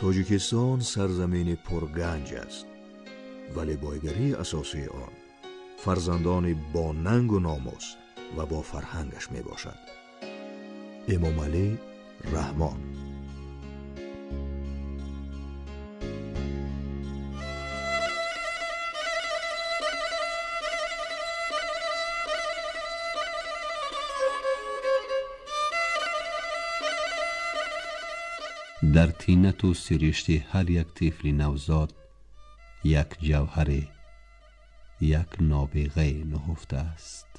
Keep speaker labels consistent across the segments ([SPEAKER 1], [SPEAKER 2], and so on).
[SPEAKER 1] Тоҷикистон сарзамини пурганҷ аст, вале бойгарии асосии он фарзандони бо нангу номус ва бо фарҳангаш мебошад. Эмомалӣ Раҳмон.
[SPEAKER 2] Дар тинату сиришти ҳар як тифли навзод як ҷавҳаре, як нобиғае нуҳуфтааст.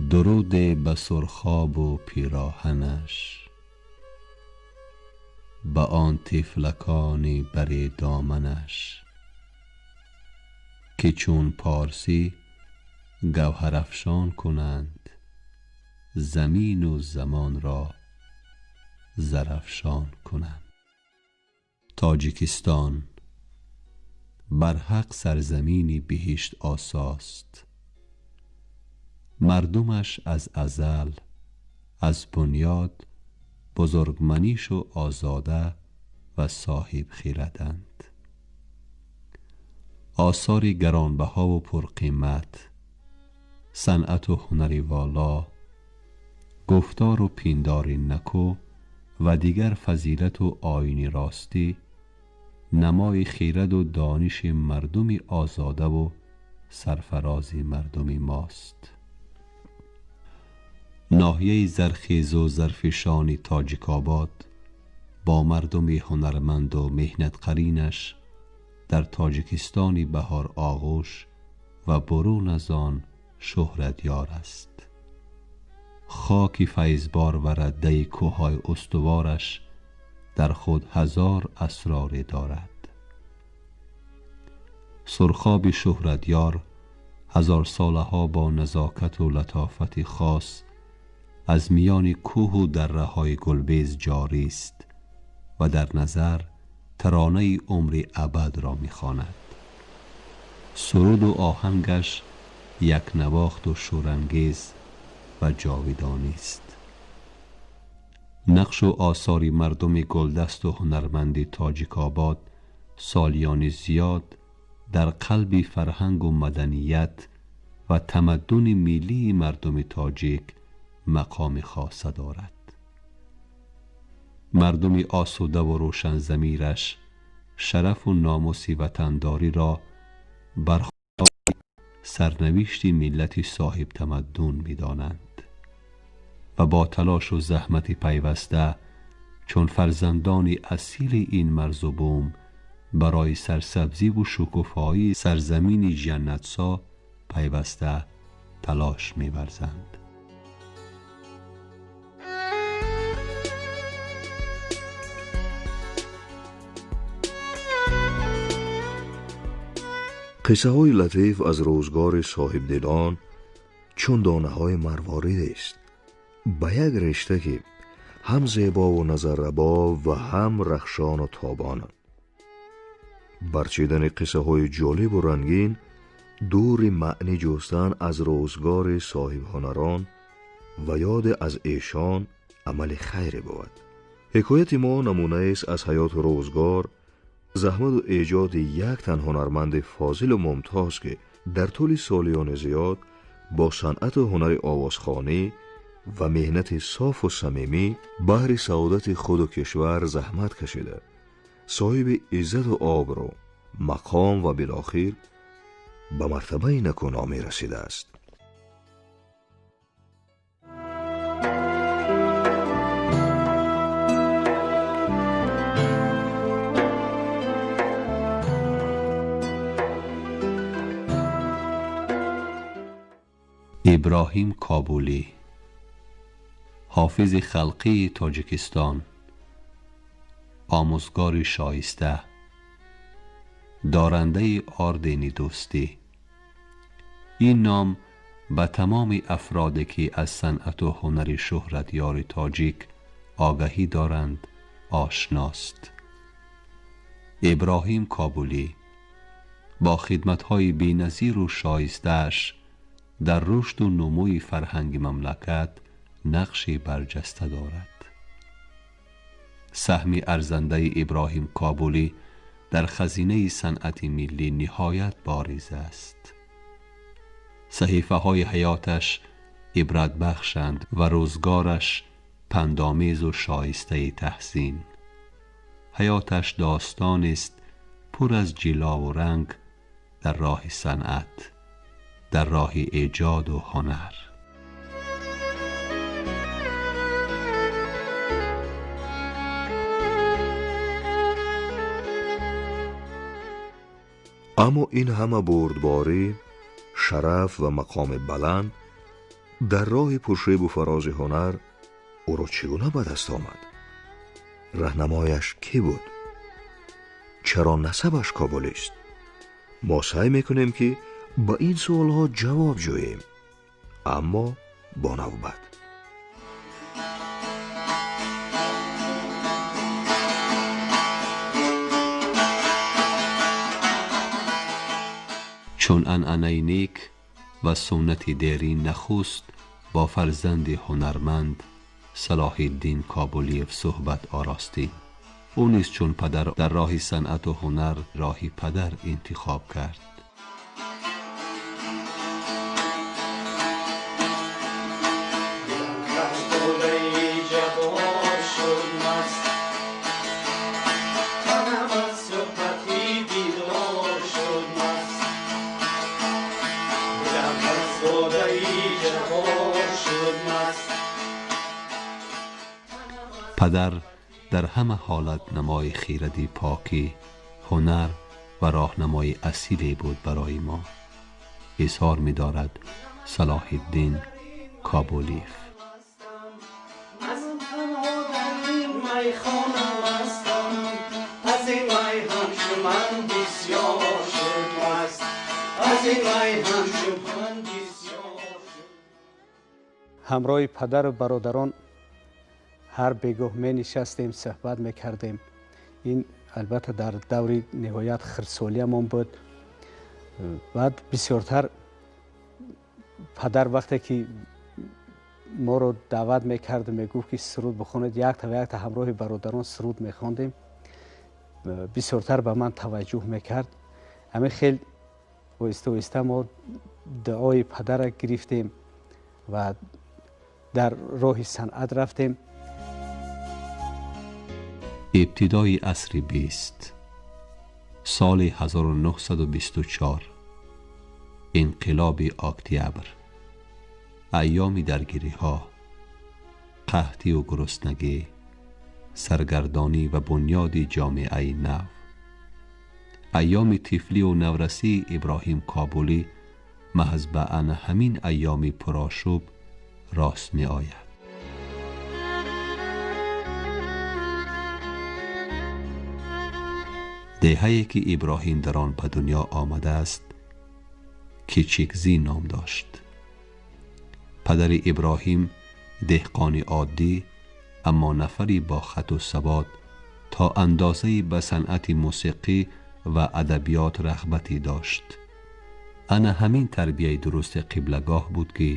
[SPEAKER 2] Дуруде ба сурхобу пироҳанаш, ба он тифлакони бари доманаш, ки чун порсӣ гавҳарафшон кунанд, замину замонро зарафшон кунанд. Тоҷикистон барҳақ сарзамини биҳишт осост. Мардумаш аз азал, аз бунёд бузургманишу озода ва соҳибхираданд. Осори гаронбаҳову пурқимат, санъату ҳунари воло, гуфтору пиндори накӯ ва дигар фазилату оини ростӣ намои хираду дониши мардуми озодаву сарфарози мардуми мост. Ноҳияи зархезу зарфишони Тоҷикобод бо мардуми ҳунарманду меҳнатқаринаш дар Тоҷикистони баҳороғӯш ва бурун аз он шӯҳратёр аст. Хоки файзбор ва раддаи кӯҳҳои устувораш дар худ ҳазор асроре дорад. Сурхоби шӯҳратёр ҳазорсолаҳо бо назокату латофати хос аз миёни кӯҳу дарраҳои гулбез ҷорист ва дар назар таронаи умри абадро мехонад. Суруду оҳангаш якнавохту шӯрангез ва ҷовидонист. Нақшу осори мардуми гулдасту ҳунарманди Тоҷикобод солиёни зиёд дар қалби фарҳангу маданият ва тамаддуни миллии мардуми тоҷик мақоми хоса дорад. Мардуми осудаву рӯшанзамираш шарафу номуси ватандориро бар сарнавишти миллати соҳибтамаддун медонанд ва бо талошу заҳмати пайваста чун фарзандони асили ин марзу бум барои сарсабзиву шукуфоии сарзамини ҷаннатсо пайваста талош меварзанд.
[SPEAKER 1] Қиссаҳои латиф аз рӯзгори соҳибдилон чун донаҳои марворидест ба як ришта, ки ҳам зебову назаррабо ва ҳам рахшону тобонанд. Барчидани қиссаҳои ҷолибу рангин, дури маънӣ ҷустан аз рӯзгори соҳибҳунарон ва ёде аз эшон амали хайре бувад. Ҳикояти мо намунаест аз ҳаёту рӯзгор, заҳмату эҷоди як тан ҳунарманди фозилу мумтоз, ки дар тӯли солиёни зиёд бо санъату ҳунари овозхонӣ ва меҳнати софу самимӣ баҳри саодати худу кишвар заҳмат кашида, соҳиби иззату обрӯ, мақом ва билохир ба мартабаи накӯномӣ расидааст.
[SPEAKER 2] Иброҳим Кобулӣ, ҳофизи халқии Тоҷикистон, омӯзгори шоиста, дорандаи ордени дӯстӣ. Ин ном ба тамоми афроде ки аз санъату ҳунари шӯҳратёри тоҷик огаҳӣ доранд, ошност. Иброҳим Кобулӣ бо хидматҳои беназиру шоистааш дар рушду нумӯи фарҳанги мамлакат нақши барҷаста дорад. Саҳми арзандаи Иброҳим Кобулӣ дар хазинаи санъати миллӣ ниҳоят бориз аст. Саҳифаҳои ҳаёташ ибратбахшанд ва рӯзгораш пандомезу шоистаи таҳсин. Ҳаёташ достонест пур аз ҷилову ранг дар роҳи санъат, дар роҳи эҷоду ҳунар.
[SPEAKER 1] Аммо ин ҳама бурдборӣ, шараф ва мақоми баланд дар роҳи пуршебу фарози ҳунар ӯро чӣ гуна ба даст омад? Раҳнамояш кӣ буд? Чаро насабаш Кобулист? Мо саъй мекунем, ки ба ин суолҳо ҷавоб ҷӯем, аммо бо навбат.
[SPEAKER 2] Чун анъанаи нек ва суннати дерин, нахуст бо фарзанди ҳунарманд Салоҳиддин Кобулиев суҳбат оростем. Ӯ низ чун падар дар роҳи санъату ҳунар роҳи падар интихоб кард. Падар дар ҳама ҳолат намои хиради покӣ, ҳунар ва роҳнамои асиле буд барои мо, изҳор медорад Салоҳиддин Кобулиев.
[SPEAKER 3] Ҳамроҳи падару бародарон ҳар бегоҳ менишастем, суҳбат мекардем. Ин албатта дар даври ниҳоят хирдсолиямон буд. Баъд бисёртар падар вақте ки моро даъват мекард, мегуфт, ки суруд бихонед, якта ва якта ҳамроҳи бародарон суруд мехондем. Бисёртар ба ман таваҷҷӯҳ мекард. Ҳамин хел оҳиста оҳиста мо дуои падарра гирифтем ва дар роҳи санъат рафтем.
[SPEAKER 2] Ибтидои асри 20, соли 1924, инқилоби октябр, айёми даргириҳо, қаҳтию гуруснагӣ, саргардонӣ ва бунёди ҷомеаи нав, айёми тифлию наврасии Иброҳим Кобулӣ маҳз ба ана ҳамин айёми пурошӯб рост меояд. Деҳае ки Иброҳим дар он ба дунё омадааст, Кичикзӣ ном дошт. Падари Иброҳим деҳқони оддӣ, аммо нафари бо хату савод, то андозае ба санъати мусиқӣ ва адабиёт рағбате дошт. Ана ҳамин тарбияи дурусти қиблагоҳ буд, ки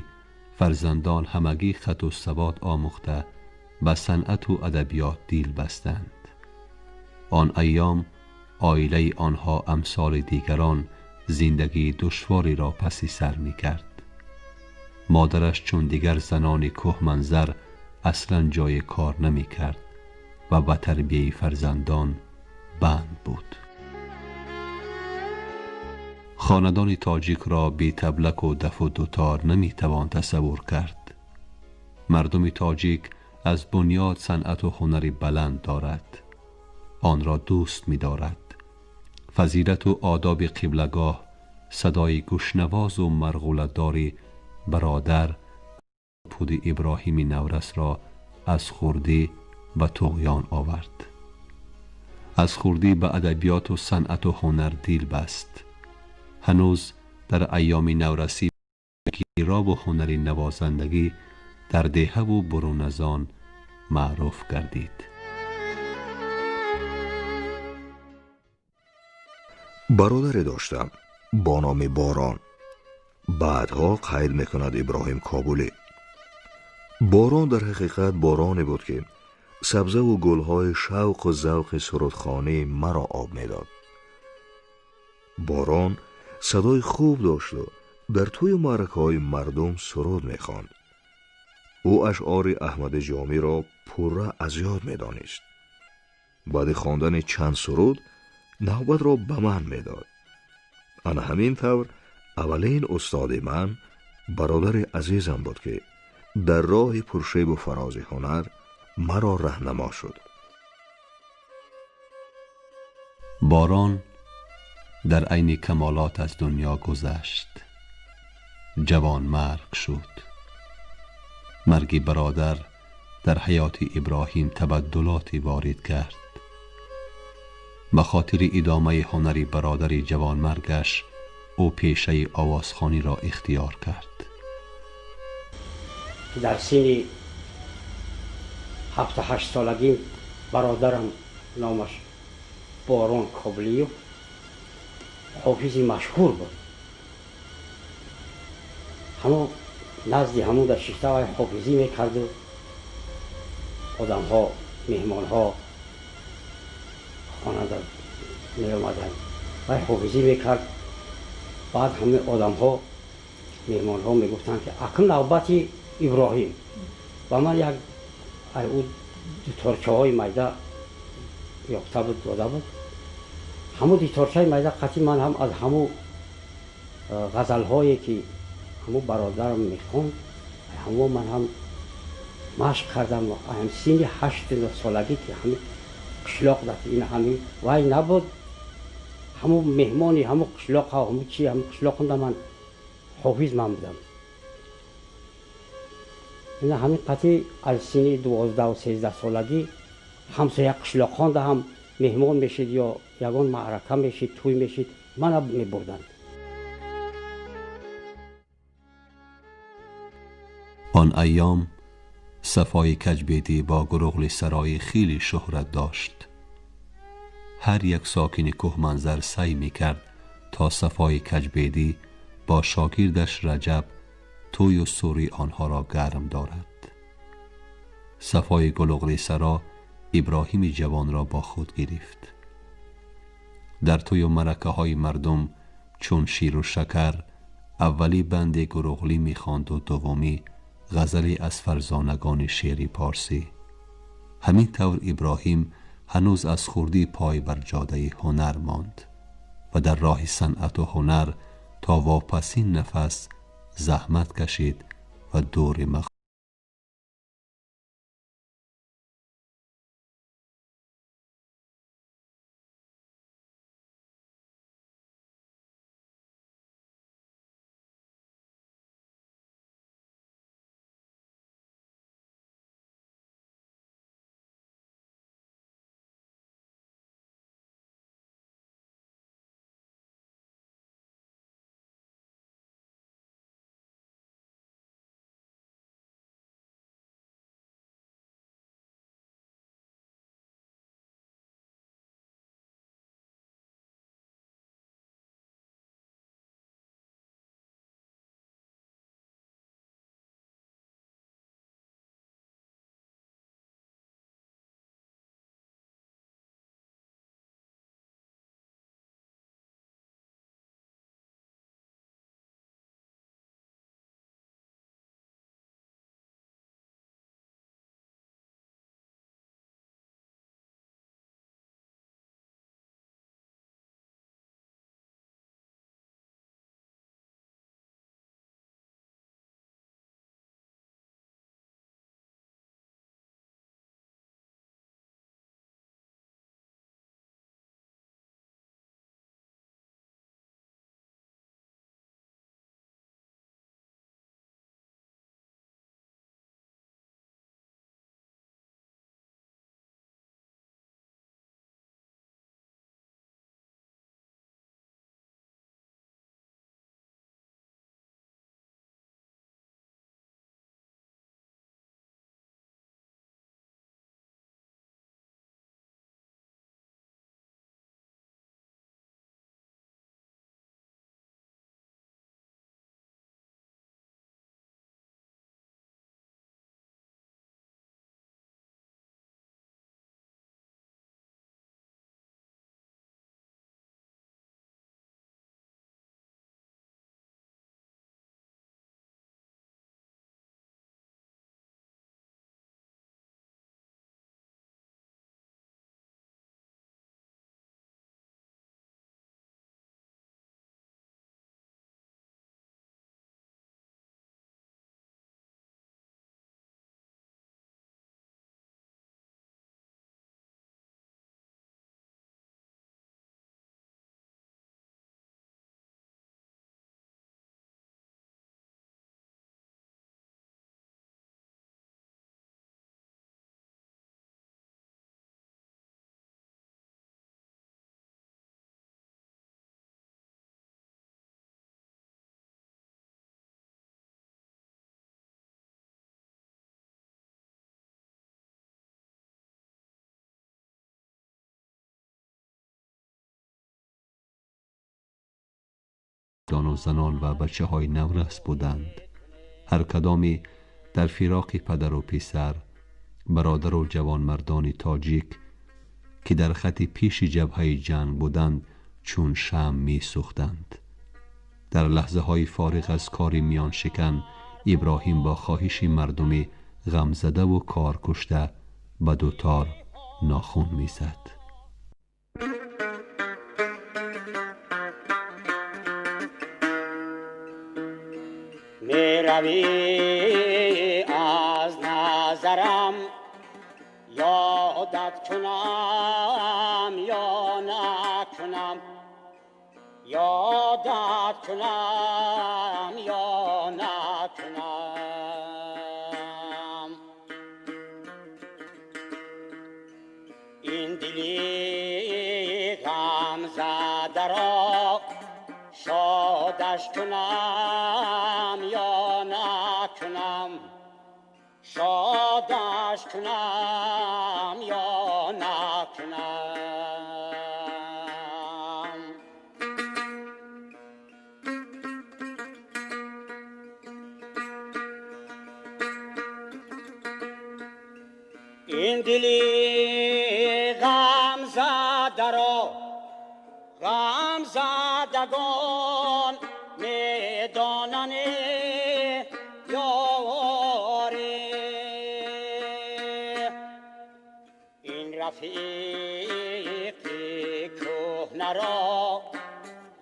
[SPEAKER 2] фарзандон ҳамагӣ хату савод омӯхта, ба санъату адабиёт дил бастанд. Он айём оилаи онҳо амсоли дигарон зиндагии душвориро паси сар мекард. Модараш чун дигар занони кӯҳманзар аслан ҷои кор намекард ва ба тарбияи фарзандон банд буд. Хонадони тоҷикро бетаблаку дафу дутор наметавон тасаввур кард. Мардуми тоҷик аз бунёд санъату ҳунари баланд дорад, онро дӯст медорад. Фазилату одоби қиблагоҳ, садои гӯшнавозу марғуладори бародар пуди Иброҳими наврасро аз хурдӣ ба туғён овард. Аз хурдӣ ба адабиёту санъату ҳунар дил баст. Ҳанӯз дар айёми наврасӣ гирову ҳунари навозандагӣ дар деҳаву бурун аз он маъруф гардид.
[SPEAKER 1] Бародаре доштам бо номи Борон, баъдҳо қайд мекунад Иброҳим Кобулӣ. Борон дар ҳақиқат бороне буд, ки Сабзаву гулҳои шавқу завқи сурудхонии маро об медод. Борон садои хуб дошту дар тӯю маъракаҳои мардум суруд мехонд. Ӯ ашъори Аҳмади Ҷомиро пурра аз ёд медонист. Баъди хондани чанд суруд навбатро ба ман медод. Ана ҳамин тавр аввалин устоди ман бародари азизам буд, ки дар роҳи пуршебу фарози ҳунар маро раҳнамо шуд.
[SPEAKER 2] Борон дар айни камолот аз дунё гузашт. Ҷавонмарг шуд. Марги бародар дар ҳаёти Иброҳим табаддулоте ворид кард. Ба хотири идомаи ҳунари бародари ҷавонмаргаш ӯ пешаи овозхониро ихтиёр кард.
[SPEAKER 4] Дар синни 7-8 солагӣ бародарам номаш Борон Коблиев ҳофизи машҳур буд. Ҳамон назди ҳамон дар шишта вай ҳофизӣ мекарду одамҳо, меҳмонҳо хонада меомаданд, вай ҳофизӣ мекард. Баъд ҳамин одамҳо, меҳмонҳо мегуфтанд, ки акнун навбати Иброҳим. Ба ман як ӯ дуторчаҳои майда ёфта буд, дода буд. Ҳамун дуторчаи майда қатъи ман ҳам аз ҳамун ғазалҳое ки ҳамун бародарам мехонд, ҳамон ман ҳам машқ кардам. Ҳам синни 8 солагӣ ки ҳамин қишлоқ ин ҳамин вай набуд, ҳамун меҳмони ҳамун қишлоқ, ҳамун чи ҳамун қишлоқонда ман ҳофиз ман будам. Ина ҳамин қатъи аз синни 12-13 солагӣ ҳамсоя қишлоқонда ҳам меҳмон мешид ё ягон маърака мешид, тӯй мешид, мана мебурданд.
[SPEAKER 2] Он айём Сафои Каҷбедӣ бо Гуруғли сароӣ хеле шӯҳрат дошт. Ҳар як сокини кӯҳманзар саъй мекард то Сафои Каҷбедӣ бо шогирдаш Раҷаб тӯю сури онҳоро гарм дорад. Сафои Гулуғли саро Иброҳими ҷавонро бо худ гирифт. Дар тӯю маъракаҳои мардум чун ширу шакар аввалӣ банди Гуруғлӣ мехонду дуввумӣ ғазале аз фарзонагони шеъри порсӣ. Ҳамин тавр Иброҳим ҳанӯз аз хурдӣ пой бар ҷодаи ҳунар монд ва дар роҳи санъату ҳунар то вопасин нафас заҳмат кашид ва дури و زنان و بچه های نورس بودند. هر کدامی در فراق پدر و پسر، برادر و جوانمردان تاجیک که در خط پیش جبهه جنگ بودند چون شمع می سوختند. در لحظه های فارغ از کار میان شکن، ابراهیم با خواهش مردم غمزده و کار کشته به دوتار ناخون می زد.
[SPEAKER 4] می روی از نظرم یادت کنم یا نکنم، یادت کنم یا نکنم. این دلی غم زده را شادش کنم یا نکنم، شادش کنم یا نکنم. این دلی غم زده را غم زدگان میدانند یاری، این رفیق کهنه را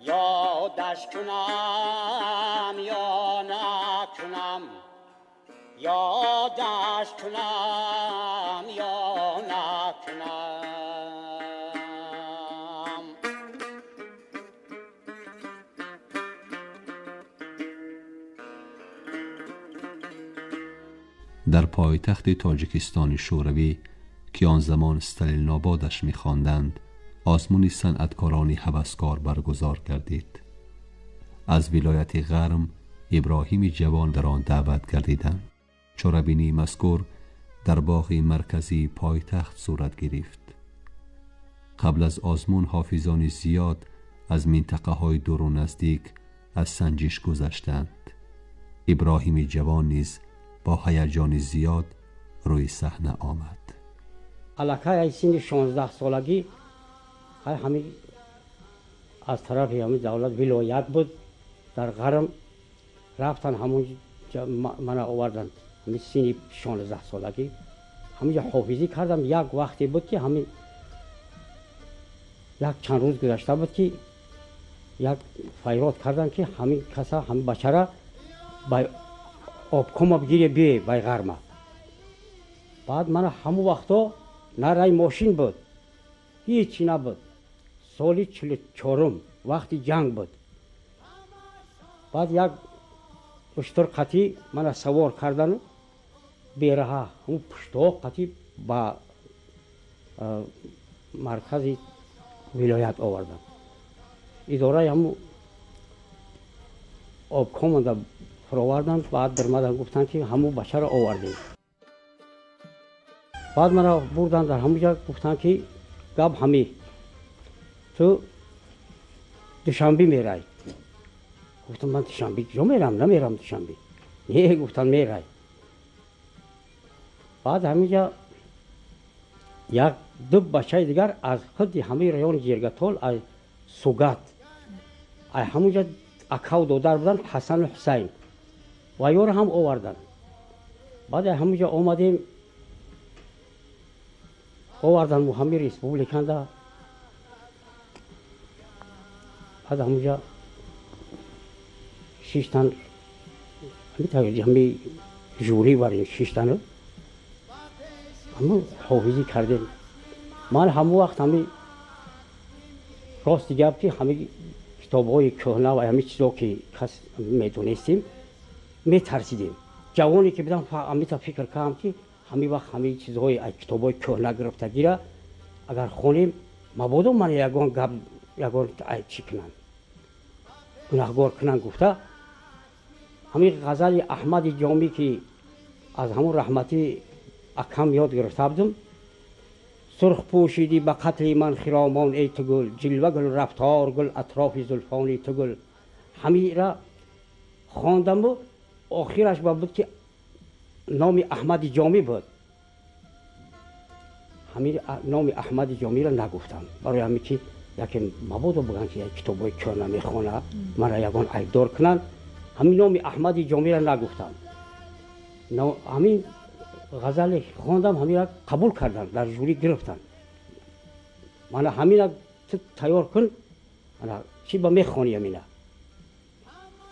[SPEAKER 4] یادش کنم یا نکنم، یادش کنم یا نکنم.
[SPEAKER 2] در پایتخت تاجیکستان شوروی که آن زمان استالین‌آبادش می‌خواندند، آزمون صنعتکاران هوسکار برگزار گردید. از ولایت غرم ابراهیم جوان در آن دعوت گردیدند. چاربینی مذکور در باغ مرکزی پایتخت صورت گرفت. قبل از آزمون حافظان زیاد از منطقه های دور و نزدیک از سنجش گذشتند. ابراهیم جوان نیز با هیجان زیاد روی صحنه آمد.
[SPEAKER 4] علاقه سن 16 سالگی همین از طرف همین دولت ولایت بود در غرم رفتن، همون من آوردن همین سن 16 سالگی همینجا حافظی کردم. یک وقتی بود که همین یک چند روز گذشته بود که یک فیراد کردن که همین کسا همین بچه را با آبکوم بگیره بیه بای غرمه. بعد من همون وقتا نه رای ماشین بود، هیچی نبود. سال 44 وقتی جنگ بود. بعد یک اشتر قطی من سوار کردن بیرها همون پشتو قطی با مرکز ولایت آوردن. اداره همون آبکوم فراوردن. بعد درمدن گفتن که همون بچه را آوردیم. بعد مرا بردن در همونجا گفتن که گب همی تو دوشنبه میرای. گفتم من دوشنبه کجا میرم؟ نمیرم دوشنبه. نه گفتن میرای. بعد همینجا یک دو بچه دیگر از خود همه ریون جرگتول از سوگات از همونجا اکاو دادر بودن، حسن و حسین و یور هم آوردن. بعد همونجا آمدیم آوردن و همه رسپوبلیکاندا. بعد همونجا شیشتن همه جوری بریم شیشتن همون حافظی کردیم. من همون وقت همه راست گپ که همه کتاب‌های کهنه و همه چیزا که کس میدونستیم میترسیدیم. جوانی که بدم همه تا فکر کردم که همه وقت همه چیزهای از کتاب‌های کهنه گرفتگی را اگر خونیم مبادا من یگان گپ یگان چی کنن گناهگار کنن گفته. همین غزل احمد جامی که از همون رحمتی اکم یاد گرفته بودم، سرخ پوشیدی به قتل من خرامان ای تو گل، جلوه گل رفتار گل اطراف زلفانی تو گل، Ҳамира хондаму охираш ба буд, ки номи Аҳмади Ҷомӣ буд. Ҳамин номи Аҳмади Ҷомиро нагуфтам, барои ҳамин ки яке мабодо бигӯянд, ки китобҳои кӯҳна мехонад, мара ягон айбдор кунанд. Ҳамин номи Аҳмади Ҷомиро нагуфтам. Ҳамин ғазале хондам, ҳамира қабул карданд, дар жюри гирифтанд. Мана ҳамина ту тайёр кун, ана чӣ ба мехонӣ, ҳамина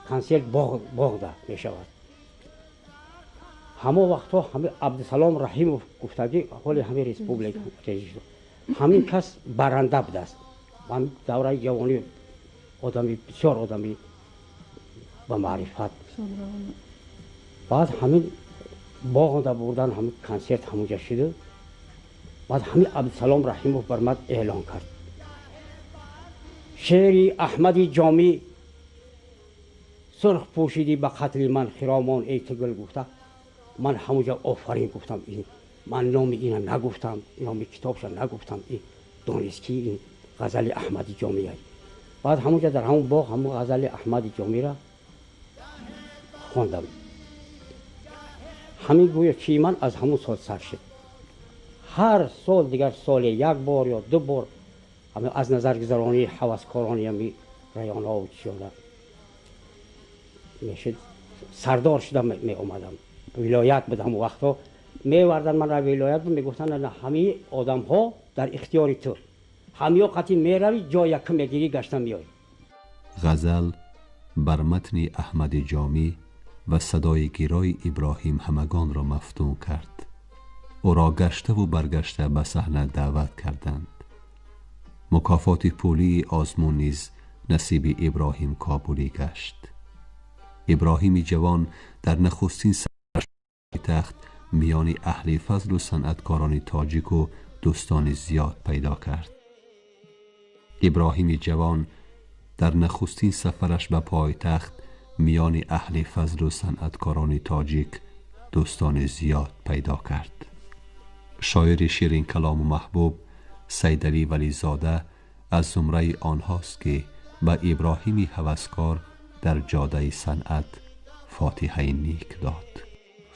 [SPEAKER 4] консерт боғда мешавад. Ҳамо вақтҳо ҳами Абдусалом Раҳимов гуфтагӣ, ҳоли ҳами республика, ҳамин кас баранда будааст. Ҳамин давраи ҷавонӣ одами бисёр одами ба маърифат. Баъд ҳамин боғда бурдан, ҳамин консерт ҳамунҷа шуду. Баъд ҳамин Абдусалом Раҳимов бар ман эълон кард: шеъри Аҳмади Ҷомӣ сурх пӯшидӣ ба қатли ман хиромон эй ту гул гуфта. Ман ҳамунҷа офарин гуфтам. Ман номи ина нагуфтам, номи китобша нагуфтам, донист, ки ин ғазали Аҳмади Ҷомия. Баъд ҳамунҷа дар ҳамун боғ ҳамун ғазали Аҳмади Ҷомиро хондам. Ҳамин гӯё чи ман аз ҳамун сол сар шуд. Ҳар сол дигар соле як бор ё ду бор аз назаргузаронии ҳаваскорони ҳами районҳо чиёда мешуд, сардор шуда меомадам. Вилоят буд ҳамун вақтҳо, мевардан манро вилоят буд, мегуфтанд: ҳамаи одамҳо дар ихтиёри ту, ҳамиё қатӣ меравӣ, ҷой якум мегирӣ, гашта меоӣ.
[SPEAKER 2] Ғазал бар матни Аҳмади Ҷомӣ ва садои гирои Иброҳим ҳамагонро мафтун кард. Ӯро гаштаву баргашта ба саҳна даъват карданд. Мукофоти пулии озмун низ насиби Иброҳим Кобулӣ гашт. Иброҳими ҷавон дар нахустин тахт миёни аҳли фазлу санъаткорони тоҷику дӯстони зиёд пайдо кард. Иброҳими ҷавон дар нахустин сафараш ба пойтахт миёни аҳли фазлу санъаткорони тоҷик дӯстони зиёд пайдо кард. Шоири ширинкалому маҳбуб Сайдалӣ Вализода аз зумраи онҳост, ки ба Иброҳими ҳаваскор дар ҷодаи санъат фотиҳаи ник дод.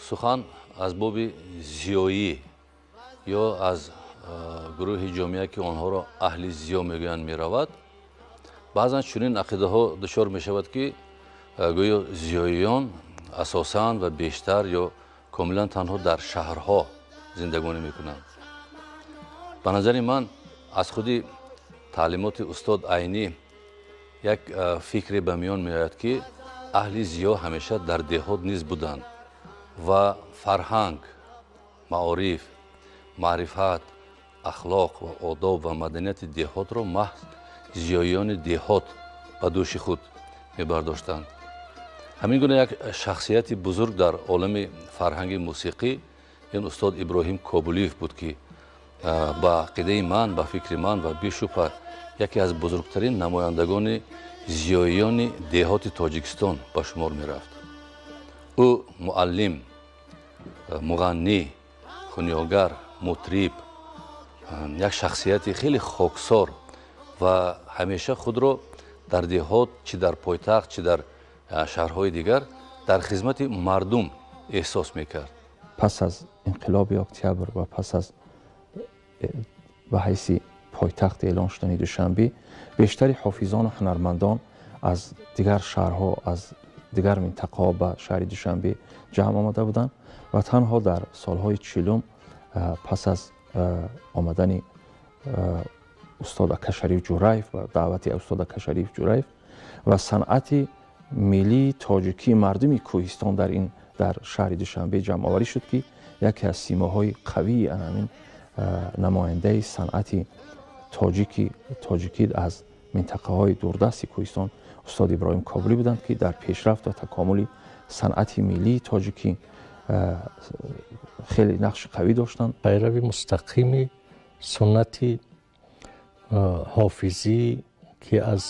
[SPEAKER 5] Сухан аз боби зиёӣ ё аз гурӯҳи ҷомеа, ки онҳоро аҳли зиё мегӯянд, меравад. Баъзан чунин ақидаҳо дучор мешавад, ки гӯё зиёиён асосан ва бештар ё комилан танҳо дар шаҳрҳо зиндагонӣ мекунанд. Ба назари ман, аз худи таълимоти устод Айнӣ як фикре ба миён меояд, ки аҳли зиё ҳамеша дар деҳот низ буданд ва фарҳанг, маориф, маърифат, ахлоқ ва одоб ва маданияти деҳотро маҳз зиёиёни деҳот ба дӯши худ мебардоштанд. Ҳамин гуна як шахсияти бузург дар олами фарҳанги мусиқӣ ин устод Иброҳим Кобулиев буд, ки ба ақидаи ман, ба фикри ман ва бешубҳа яке аз бузургтарин намояндагони зиёиёни деҳоти Тоҷикистон ба шумор мерафт. Ӯ муаллим, муғаннӣ, хунёгар, мутриб, як шахсияти хеле хоксор ва ҳамеша худро дар деҳот, чӣ дар пойтахт, чӣ дар шаҳрҳои дигар, дар хизмати мардум эҳсос мекард.
[SPEAKER 6] Пас аз инқилоби октябр ва пас аз ба ҳайси пойтахт эълон шудани Душанбе, бештари ҳофизону ҳунармандон аз дигар шаҳрҳо, аз дигар минтақаҳо ба шаҳри Душанбе ҷамъ омада буданд ва танҳо дар солҳои 40-ум, пас аз омадани устод Акашариф Ҷураев ва даъвати устод Акашариф Ҷураев ва санъати миллии тоҷикии мардуми кӯҳистон дар ин дар шаҳри Душанбе ҷамъоварӣ шуд, ки яке аз симоҳои қавии ҳамин намояндаи санъати тоҷикӣ аз минтақаҳои дурдасти кӯҳистон устод Иброҳим Кобулӣ буданд, ки дар пешрафт ва такомули санъати миллии тоҷикӣ хеле нақши қавӣ доштанд.
[SPEAKER 7] Пайрави мустақими суннати ҳофизӣ, ки аз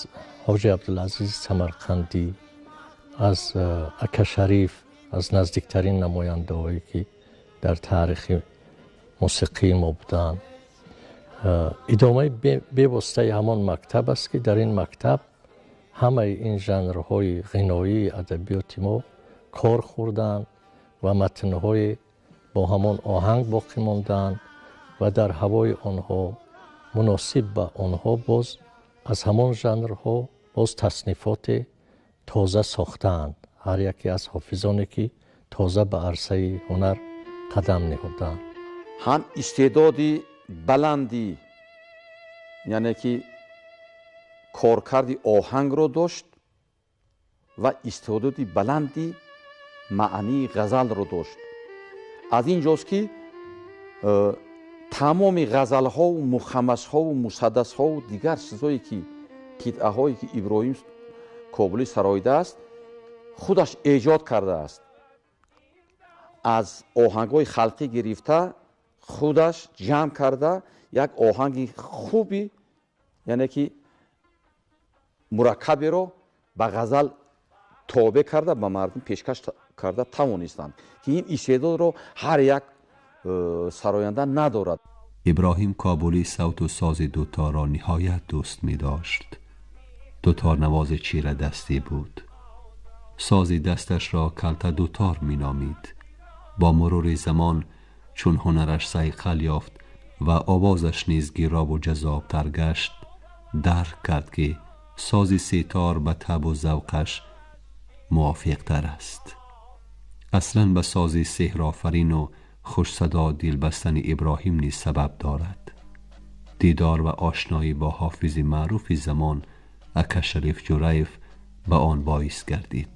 [SPEAKER 7] Ҳоҷи Абдулазизи Самарқандӣ, аз Акашариф, аз наздиктарин намояндаҳое, ки дар таърихи мусиқии мо буданд, идомаи бевоситаи ҳамон мактаб аст, ки дар ин мактаб Ҳамаи ин жанрҳои ғиноии адабиёти мо кор хӯрданд ва матнҳои бо ҳамон оҳанг боқӣ монданд ва дар ҳавои онҳо муносиб ба онҳо боз аз ҳамон жанрҳо боз таснифоти тоза сохтаанд ҳар яке аз ҳофизоне ки тоза ба арсаи ҳунар қадам ниҳоданд.
[SPEAKER 8] Ҳам истеъдоди баландӣ, яъне ки коркарди оҳангро дошт ва истеъдоди баланди маънии ғазалро дошт. Аз ин ҷост ки тамоми ғазалҳову мухаммасҳову мусаддасҳову дигар чизҳое ки қитъаҳое ки Иброҳим Кобулӣ сароидааст, худаш эҷод кардааст. Аз оҳангҳои халқӣ гирифта худаш ҷамъ карда як оҳанги хуби, яъне ки мураккаберо ба ғазал тобеъ карда ба мардум пешкаш карда тавонистанд, ки ин истеъдодро ҳар як сароянда надорад.
[SPEAKER 2] Иброҳим Кобулӣ савту сози дуторро ниҳоят дӯст медошт. Дуторнавози чирадастӣ буд. Сози дасташро калта дутор меномид. Бо мурури замон чун ҳунараш сайқал ёфт ва овозаш низ гиробу ҷаззобтар гашт, дарк кард ки сози сетор ба табу завқаш мувофиқтар аст. Аслан ба сози сеҳрофарину хушсадо дилбастани Иброҳим низ сабаб дорад. Дидор ва ошноӣ бо ҳофизи маъруфи замон Ака Шариф Ҷураев ба он боис гардид.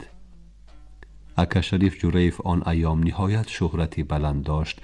[SPEAKER 2] Ака Шариф Ҷураев он айём ниҳоят шӯҳрати баланд дошт.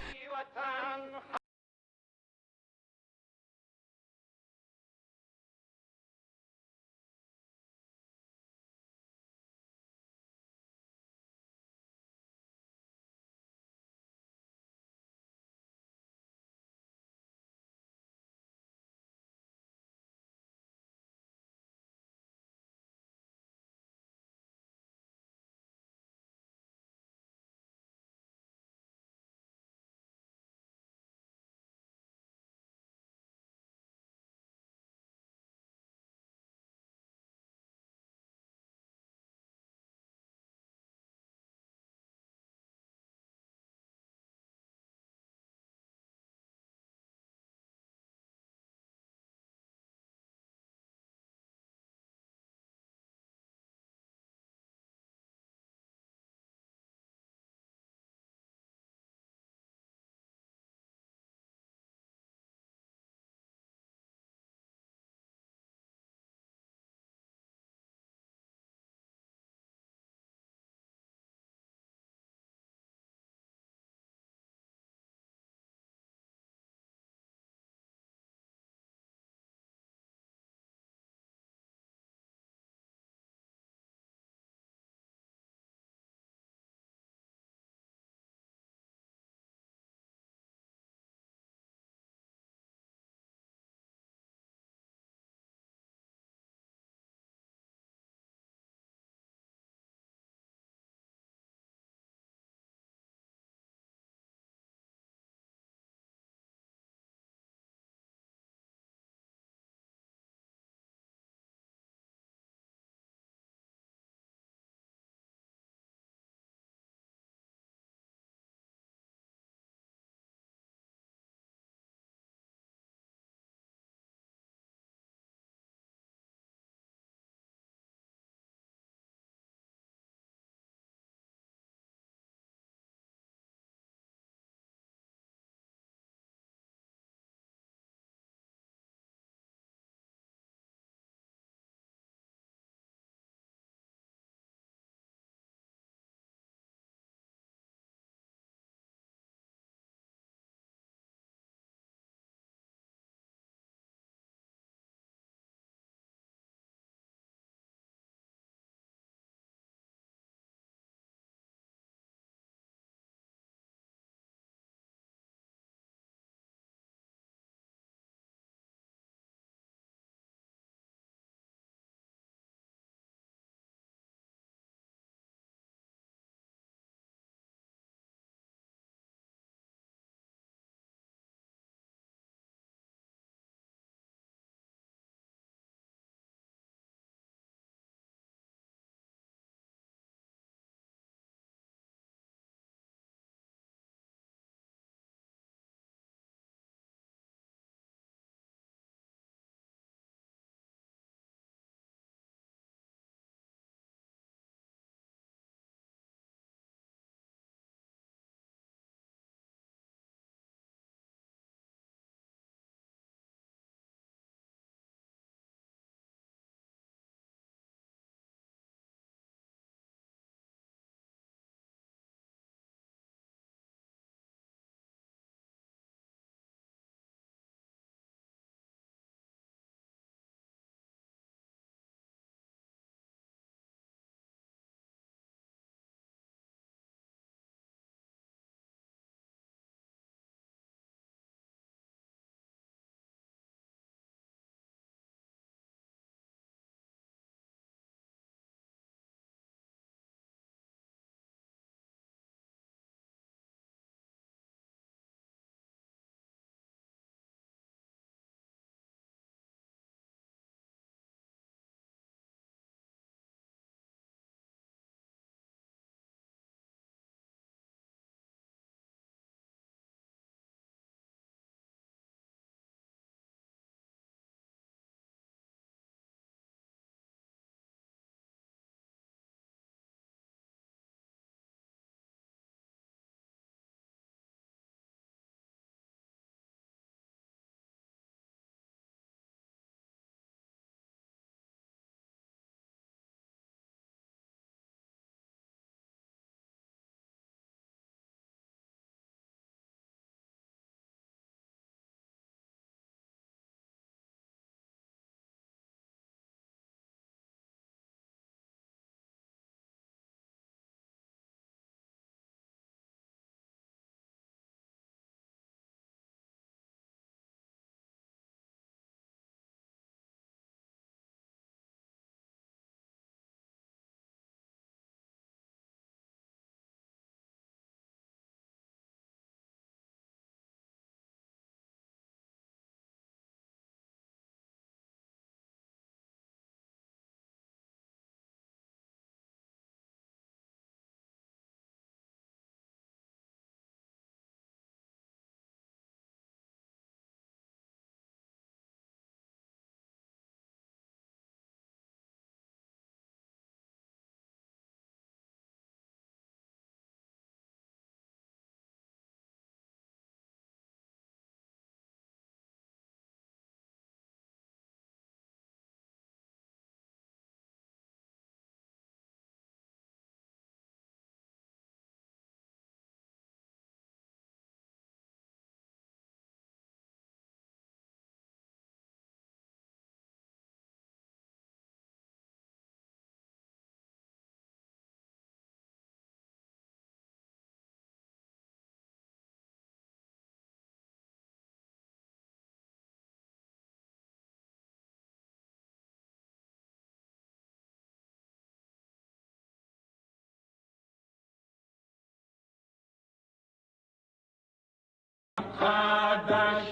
[SPEAKER 9] قدش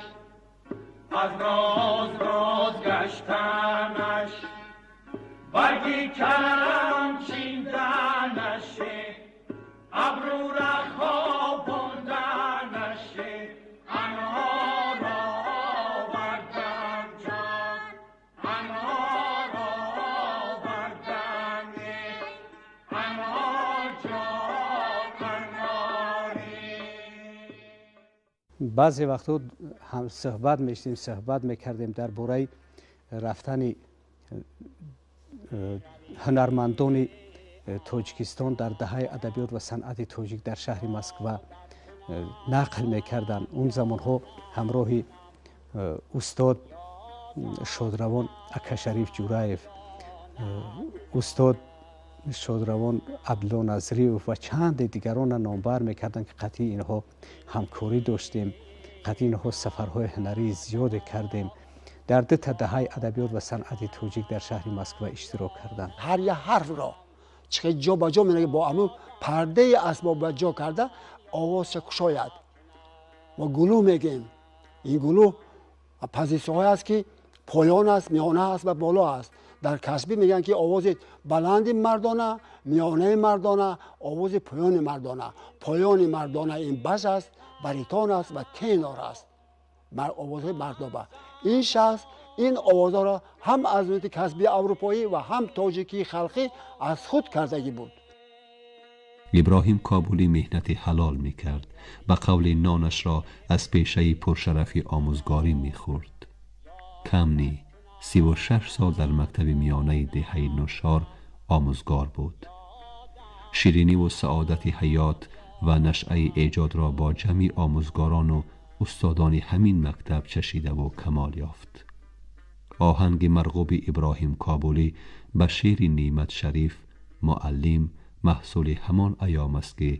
[SPEAKER 9] از ناز ناز گشتنش برگی کرم چیدنش ابرو را خواباندنش انار آوردم جان انار آوردم انار جان اناری.
[SPEAKER 3] Баъзе вақтҳо ҳам суҳбат мешудем, суҳбат мекардем дар бораи рафтани ҳунармандони Тоҷикистон дар даҳаи адабиёт ва санъати тоҷик дар шаҳри Москва нақл мекарданд. Он замонҳо ҳамроҳи устод шодравон Акашариф Ҷураев, устод шодравон Абдулло Назриев ва чанде дигаронро номбар мекарданд, ки қатъи инҳо ҳамкорӣ доштем, қатъи инҳо сафарҳои ҳунарии зиёде кардем, дар дута даҳаи адабиёт ва санъати тоҷик дар шаҳри Москва иштирок карданд.
[SPEAKER 10] Ҳар як ҳарфро чӣ ҷо ба ҷо менага, бо ҳамун пардаи асбоб ба ҷо карда овозша кушояд. Мо гулӯ мегӯем. Ин гулӯ позитсияҳое аст, ки поён аст, миёна аст ва боло аст. Дар касбӣ мегӯянд, ки овози баланди мардона, миёнаи мардона, овози поёни мардона. Поёни мардона ин бас аст, баритон аст ва тенор аст, овозҳои мардоба. Ин шахс ин овозҳоро ҳам аз муҳити касбии аврупоӣ ва ҳам тоҷикии халқӣ аз худ кардагӣ буд.
[SPEAKER 2] Иброҳим Кобулӣ меҳнати ҳалол мекард. Ба қавли нонашро аз пешаи пуршарафи омӯзгорӣ мехӯрд. Кам ни 36 сол дар мактаби миёнаи деҳаи Нушор омӯзгор буд. Шириниву саодати ҳаёт ва нашъаи эҷодро бо ҷамъи омӯзгорону устодони ҳамин мактаб чашидаву камол ёфт. Оҳанги марғуби Иброҳим Кобулӣ ба шеъри Неъмат Шариф «Муаллим» маҳсули ҳамон айём аст, ки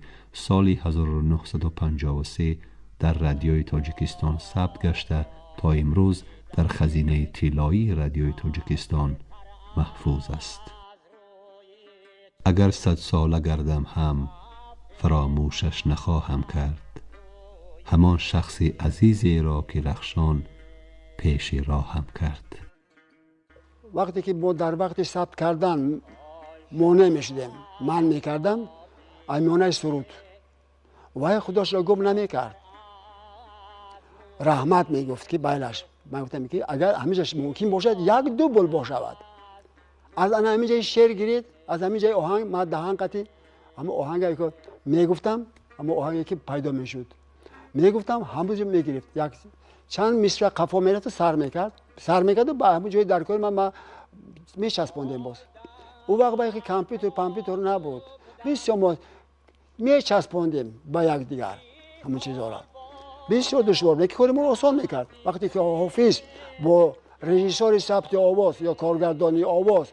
[SPEAKER 2] соли 1953 дар Радиои Тоҷикистон сабт гашта, то имрӯз дар хазинаи тиллоии Радиои Тоҷикистон маҳфуз аст. Агар садсола гардам ҳам, фаромӯшаш нахоҳам кард, ҳамон шахси азизеро, ки Рахшон пеши роҳам кард.
[SPEAKER 10] Вақте ки мо дар вақти сабт кардан монеъ мешудем, ман мекардам аз миёнаи суруд, вай худошро гум намекард, раҳмат мегуфт, ки байлаш. Ман гуфтам, ки агар ҳамиҷа мумкин бошад, як дубл бошавад, аз ана ҳамин ҷои шеър гиред, аз ҳамин ҷои оҳанг. Ман даҳан қатӣ ҳама оҳанга мегуфтам, ҳама оҳанге ки пайдо мешуд мегуфтам, ҳамаҷо мегирифт, як чанд мисра қафо мерафту сар мекард, сар мекарду ба ҳамон ҷои дар кори ман мечаспондем. Боз ӯ вақт ба компютер пампютер набуд, бисёр мо мечаспондем ба якдигар ҳамон чизҳоро. Бисёр душвор, лекин кори моро осон мекард. Вақте ки ҳофиз бо режиссори сабти овоз ё коргардони овоз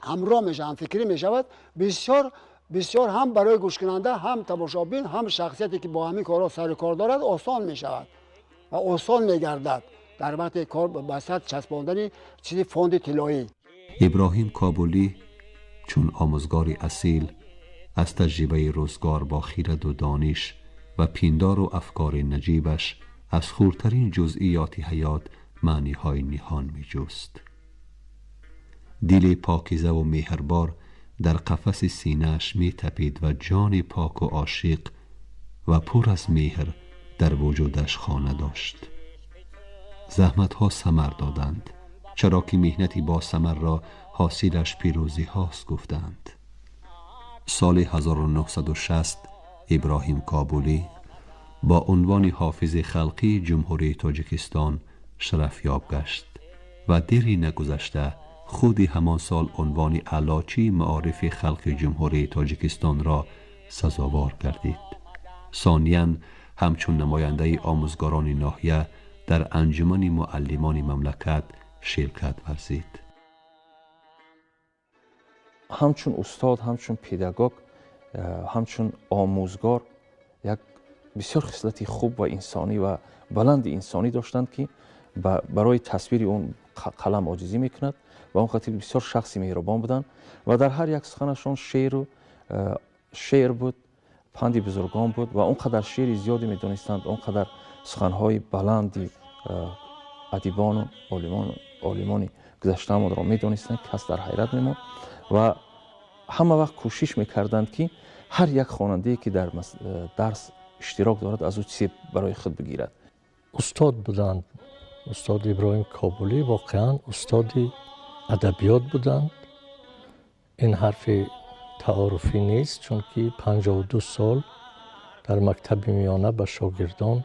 [SPEAKER 10] ҳамроҳ мешавад, ҳамфикрӣ мешавад, бисёр бисёр ҳам барои гӯшкунанда, ҳам тамошобин, ҳам шахсияте, ки бо ҳамин корҳо сару кор дорад, осон мешавад ва осон мегардад дар вақти кор ба сар часпондани чизи фонди тиллоӣ.
[SPEAKER 2] Иброҳим Кобулӣ чун омӯзгори асил аз таҷрибаи рӯзгор, бо хираду дониш ва пиндору афкори наҷибаш аз хурдтарин ҷузъиёти ҳаёт маъниҳои ниҳон меҷуст. Дили покизаву меҳрбор дар қафаси синааш метапид ва ҷони поку ошиқ ва пур аз меҳр дар вуҷудаш хона дошт. Заҳматҳо самар доданд, чаро ки меҳнати босамарро ҳосилаш пирӯзиҳост гуфтанд. Соли 1960 Иброҳим Кобулӣ бо унвони ҳофизи халқии Ҷумҳурии Тоҷикистон шарафёб гашт ва дери нагузашта худи ҳамон сол унвони Аълочии маорифи халқи Ҷумҳурии Тоҷикистонро сазовор гардид. Сониян ҳамчун намояндаи омӯзгорони ноҳия дар Анҷумани муаллимони мамлакат ширкат варзид.
[SPEAKER 6] Ҳамчун устод, ҳамчун педагог, ҳамчун омӯзгор як бисёр хислати хуб ва инсонӣ ва баланди инсонӣ доштанд, ки барои тасвири он қалам оҷизӣ мекунад. Ба он хотир бисёр шахси меҳрубон буданд ва дар ҳар як суханашон шеър буд. Панди бузургон буд ва он қадар шеъри зиёде медонистанд, он қадар суханҳои баланди адибону олимони гузаштаамонро медонистанд, кас дар ҳайрат мемонд ва ҳама вақт кӯшиш мекарданд, ки ҳар як хонандае, ки дар дарс иштирок дорад, аз ӯ чизе барои худ бигирад.
[SPEAKER 7] Устод буданд. Устод Иброҳим Кобулӣ воқеан устоди адабиёт буданд. Ин ҳарфи таоруфӣ нест, чунки 52 сол дар мактаби миёна ба шогирдон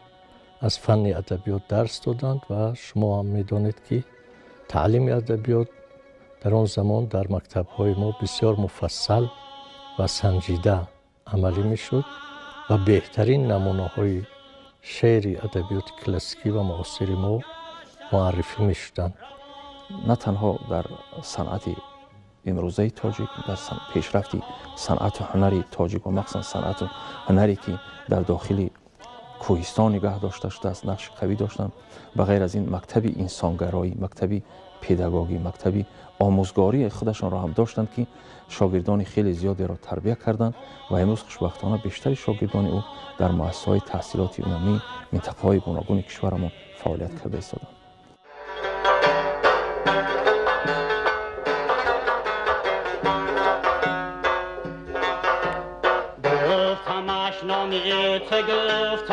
[SPEAKER 7] аз фанни адабиёт дарс доданд ва шумо ҳам медонед, ки таълими адабиёт дар он замон дар мактабҳои мо бисёр муфассал ва санҷида амалӣ мешуд ва беҳтарин намунаҳои шеъри адабиёти классикӣ ва муосири мо муаррифӣ мешуданд.
[SPEAKER 6] На танҳо дар санъати имрӯзаи тоҷик, дар пешрафти санъату ҳунари тоҷик ва махсусан санъату ҳунаре, ки дар дохили кӯҳистон нигаҳ дошта шудааст, нақши қавӣ доштанд. Ба ғайр аз ин, мактаби инсонгароӣ, мактаби педагогӣ, мактаби омӯзгории худашонро ҳам доштанд, ки шогирдони хеле зиёдеро тарбия карданд ва имрӯз хушбахтона бештари шогирдони ӯ дар муассисаҳои таҳсилоти умумӣ минтақаҳои гуногуни кишварамон фаъолият карда истоданд.
[SPEAKER 4] Гуфт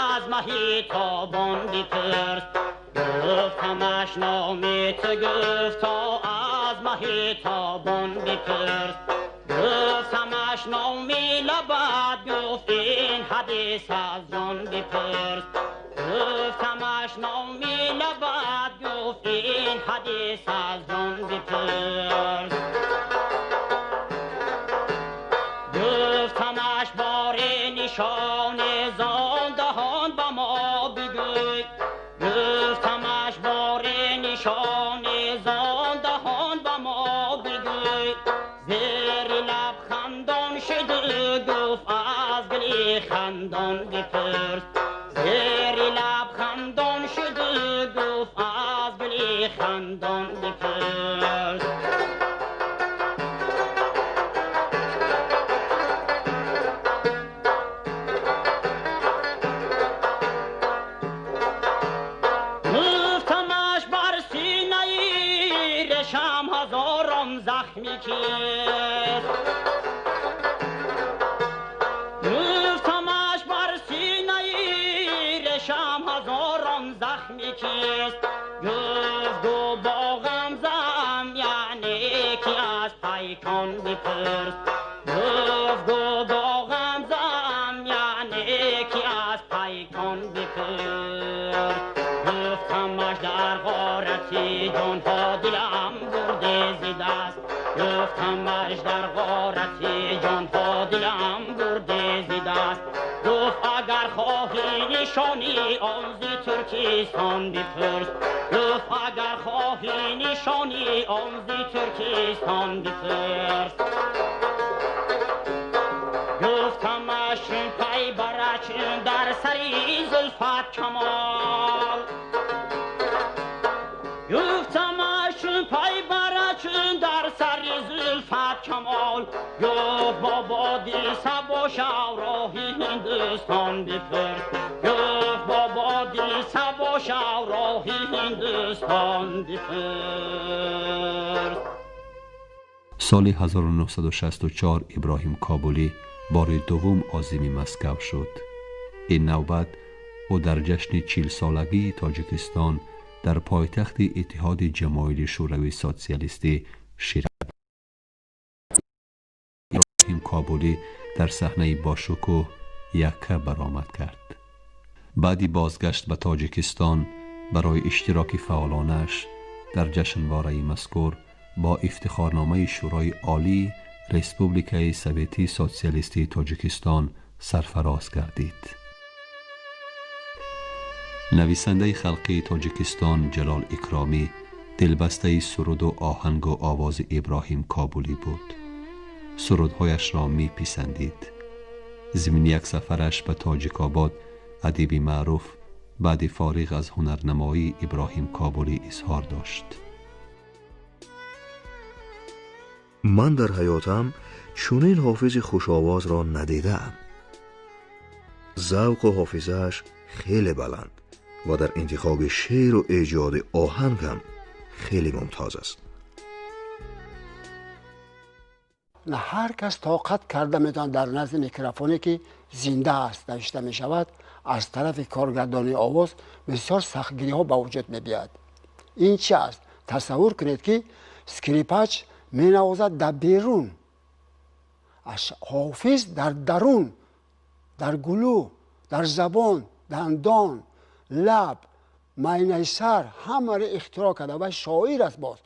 [SPEAKER 4] аз маҳи тобон бипурс, гуфтамаш номи ту, гуфт аз маҳи тобон бипурс, гуфтамаш номи лабат, гуфт ин ҳадис аз ҷон бипурс, гуфтамаш номи лабат, гуфт ин ҳадис аз ҷон бипурс. Гуфтамаш бори нишони зон даҳон ба мо бигӯй, гуфтамаш бори нишони зон даҳон ба мо бигӯй, зери лаб хандон шуд, гуфт аз гули хандон бипурс, зери лаб хандон шуд, гуфт аз гули хандон бипурс. Гуфтамаш бар синаи решам ҳазорон захми кист, гуфтамаш бар синаи решам ҳазорон захми кист, гуфт гу бо ғамзам, яъне ки аз пайкон бипурс, гуфт гу бо ғамзам, яъне ки аз пайкон бипурс. Гуфтамаш дар ғорати ҷонҳо дилам бурде зи даст, гуфтамаш дар ғорати ҷонҳо дилам бурде зи даст, гуфт агар хоҳӣ нишони он зи Туркистон бипурс, гуфт агар хоҳӣ нишони он зи Туркистон бипурс. Гуфтамаш пай барач дар сари зулфат камол, гуфтамаш пай барач дар сари зулфат камол, гуфт бо боди сабо шав роҳи Ҳиндустон бипурс, гуфт бо боди сабо шав роҳи Ҳиндустон бипурс.
[SPEAKER 2] Соли 1964 Иброҳим Кобулӣ бори дуввум озими Москав шуд. Ин навбат ӯ дар ҷашни 40-солагии Тоҷикистон дар пойтахти Иттиҳоди Ҷамоҳири Шӯравии Социалистӣ ширкат. Иброҳим Кобулӣ дар саҳнаи бошукӯҳ якка баромад кард. Баъди бозгашт ба Тоҷикистон барои иштироки фаъолонааш дар ҷашнвораи мазкур бо ифтихорномаи Шӯрои Олии Республикаи Советии Социалистии Тоҷикистон сарфароз гардид. Нависандаи халқии Тоҷикистон Ҷалол Икромӣ дилбастаи суруду оҳангу овози Иброҳим Кобулӣ буд. Сурудҳояшро меписандид. Зимни як сафараш ба Тоҷикобод адиби маъруф баъди фориғ аз ҳунарнамоии Иброҳим Кобулӣ изҳор дошт:
[SPEAKER 1] Ман дар ҳаётам чунин ҳофизи хушовозро надидаам. Завқу ҳофизааш хеле баланд ва дар интихоби шеъру эҷоди оҳанг ҳам хеле мумтоз аст.
[SPEAKER 10] На ҳар кас тоқат карда метавонад дар назди микрофоне ки зинда аст навишта мешавад. Аз тарафи коргардони овоз бисёр сахтгириҳо ба вуҷуд мебиёяд. Ин чи аст? Тасаввур кунед, ки скрипач менавозад дар берун, ҳофиз дар дарун, дар гулӯ, дар забон, дандон, лаб, майнаи сар ҳамаро ихтироъ карда ва шоир аст боз.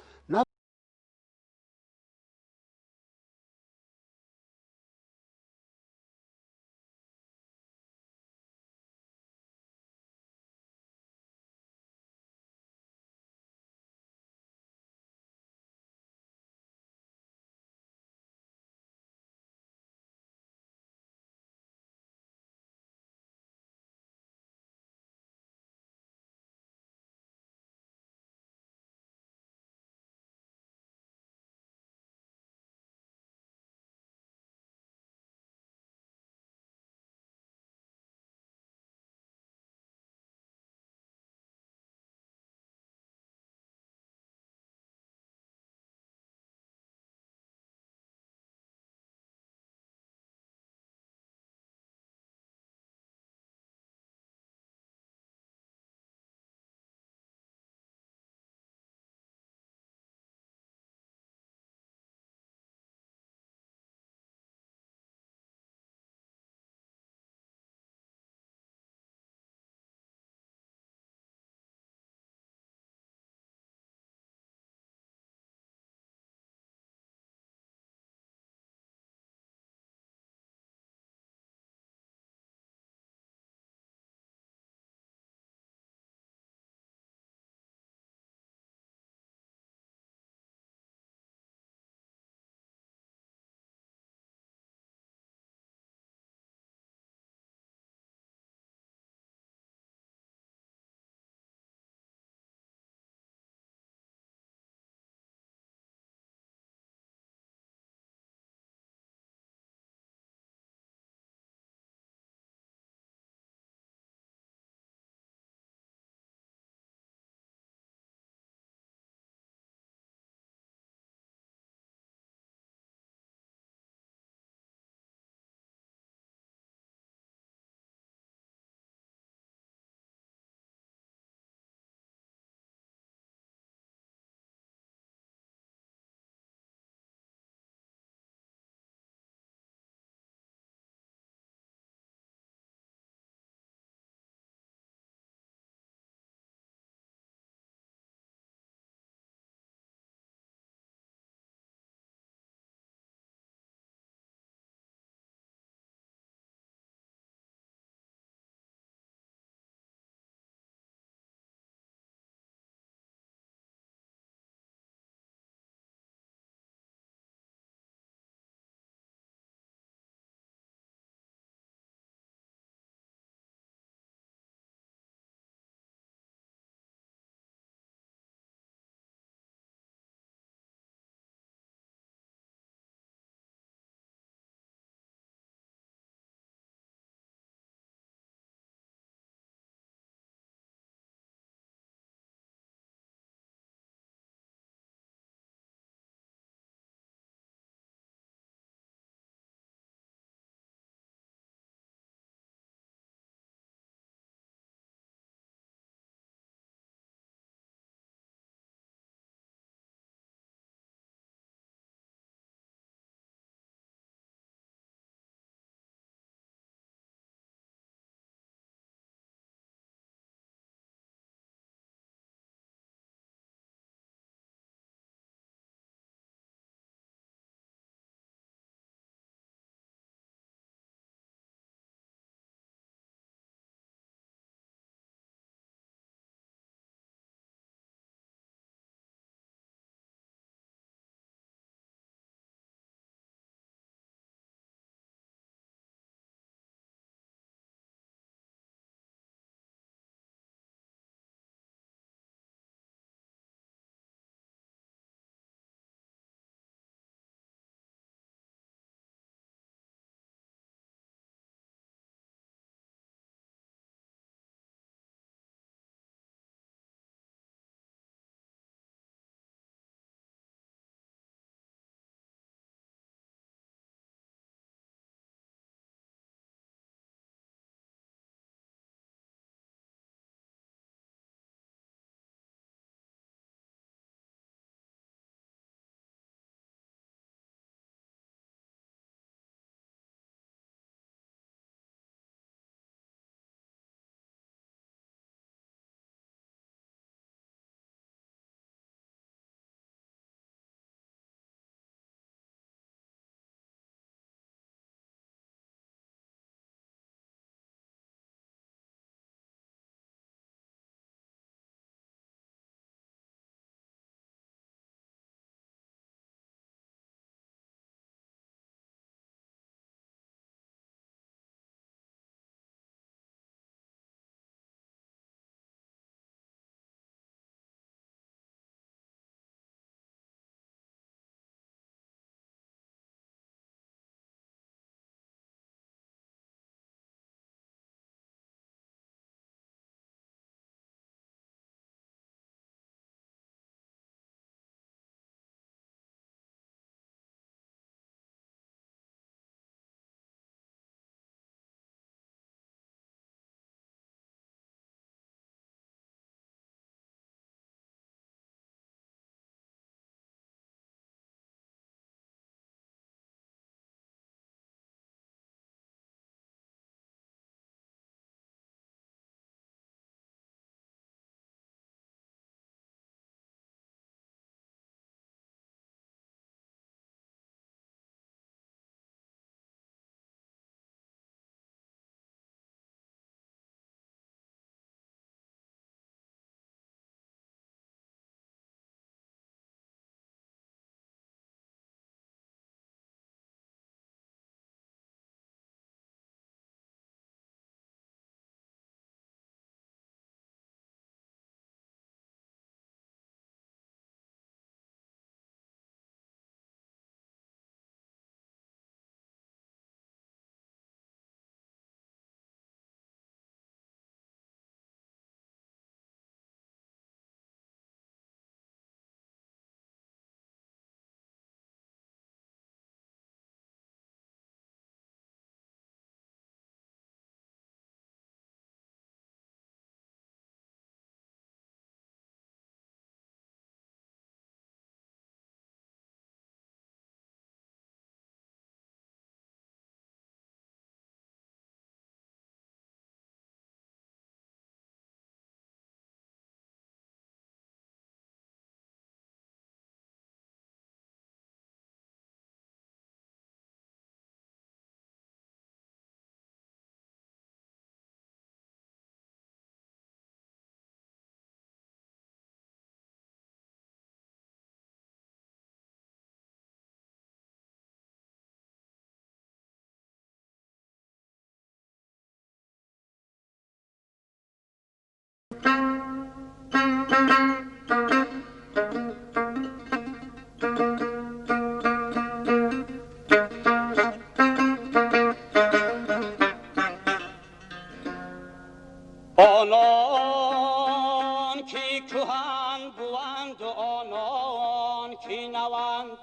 [SPEAKER 4] Онон ки кӯҳан буванду онон ки наванд,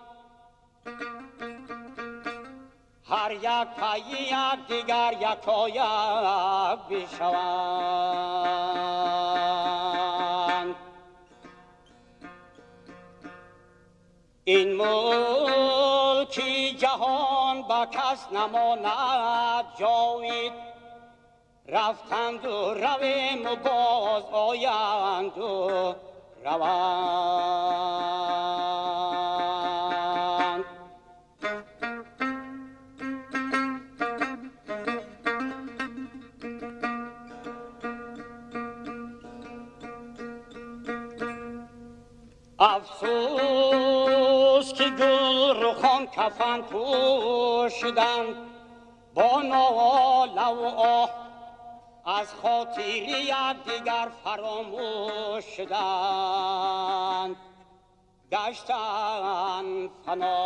[SPEAKER 4] ҳар як пайи якдигар якояк бишаванд. Ин мулки ҷаҳон ба кас намонад ҷовид, рафтанду равему боз оянду раванд. Афсӯс ки гулрухон кафан пӯшиданд бо нолаву оҳ, аз хотири якдигар фаромӯш шуданд, гаштанд фано.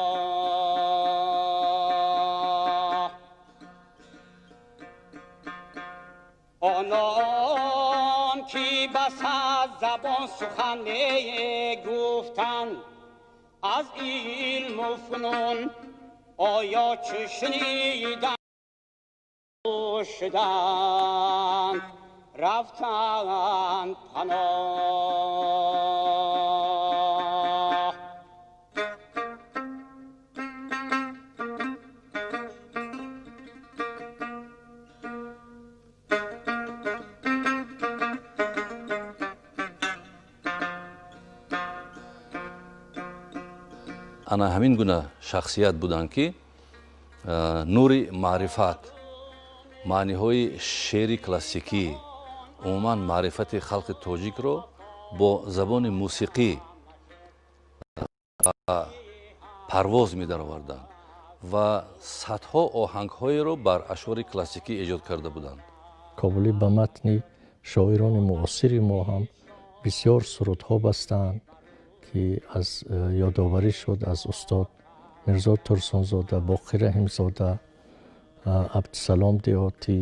[SPEAKER 4] Онон ки ба сад забон сухан мегуфтанд аз илму фунун, оё чӣ шуниданд шуданд, рафтанд паноҳ.
[SPEAKER 5] Ана ҳамин гуна шахсият буданд, ки нури маърифат, маъниҳои шеъри классикӣ, умуман маърифати халқи тоҷикро бо забони мусиқӣ парвоз медароварданд ва садҳо оҳангҳоеро бар ашъори классикӣ эҷод карда буданд.
[SPEAKER 7] Кобулӣ ба матни шоирони муосири мо ҳам бисёр сурудҳо бастанд, ки аз ёдоварӣ шуд аз устод Мирзо Турсунзода, Боқир Раҳимзода, Абдусалом Деҳотӣ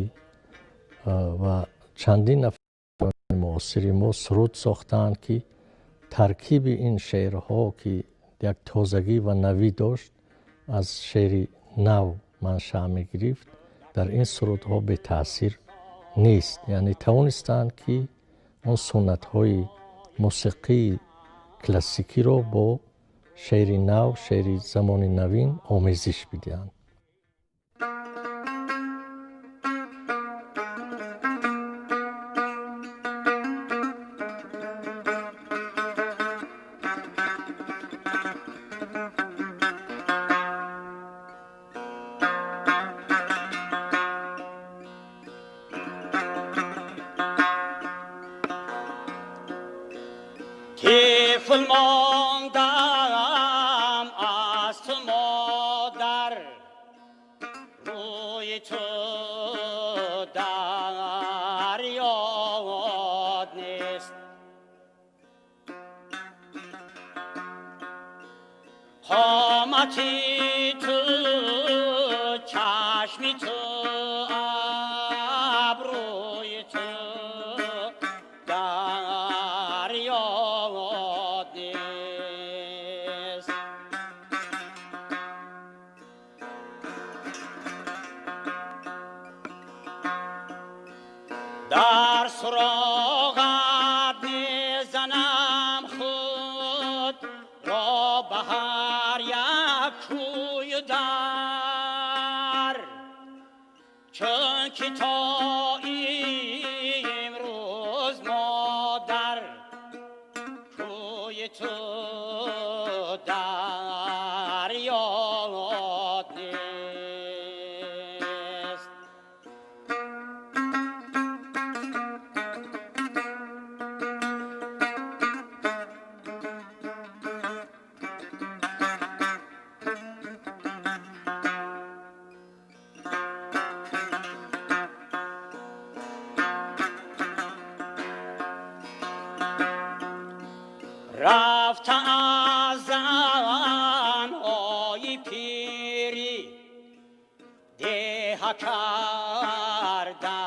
[SPEAKER 7] ва чандин нафари муосири мо суруд сохтаанд, ки таркиби ин шеърҳо, ки як тозагӣ ва навӣ дошт, аз шеъри нав маншаъ мегирифт, дар ин сурудҳо бетаъсир нест. Яъне тавонистанд, ки он суннатҳои мусиқии классикиро бо шеъри нав, шеъри замони навин омезиш бидиҳанд.
[SPEAKER 4] Тифл мондам аз ту модар, рӯи ту дар ёд нест. Қомати ту, чашми ту, абрӯи ту дар ёд нест. Дар суроғат мезанам худ ро ба ҳар як кӯю дар, чунки то имрӯз модар кӯи ту дар ёд нест. Рафта аз занҳои пирӣ деҳа кардам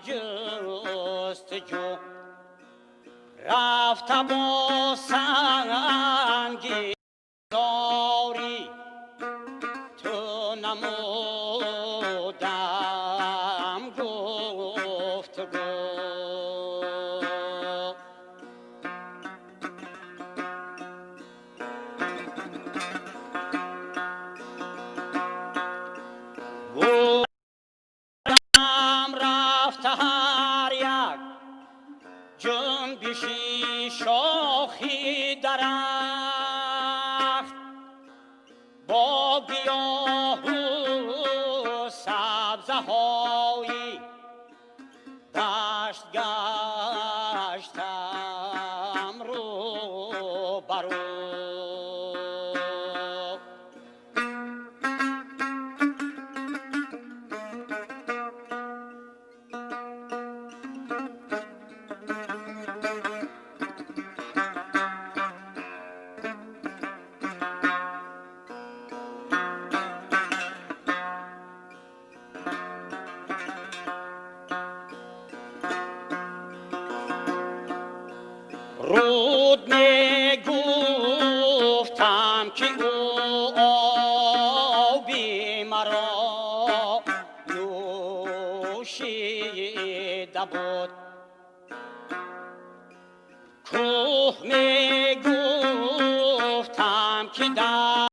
[SPEAKER 4] ҷустуҷӯ.
[SPEAKER 9] Ҷустуҷӯ рафта бо санги зори ту намудам гуфтугӯ. Будам рафта ҳар як ҷунбиши шохи дарахт бо гиёҳу сабзаҳои дашт гаштам рӯбарӯ. Руд мегуфтам, ки ӯ оби маро нӯшида буд, кӯҳ мегуфтам, ки дар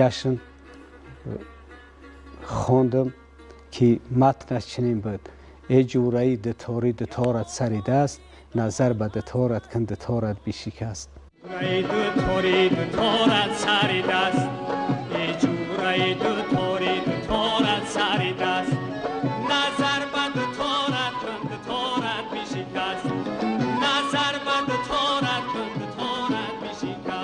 [SPEAKER 3] Ҷашн хондам, ки матнаш чунин буд: «Э ҷураи дуторӣ, дуторат сари даст, назар ба дуторат кун, дуторат бишикаст».
[SPEAKER 9] Дуторӣ, дуторат сари даст, э ҷураи дуторӣ, дуторат сари даст, назар ба дуторат кун, дуторат бишикаст, назар ба дуторат кун, дуторат бишикаст.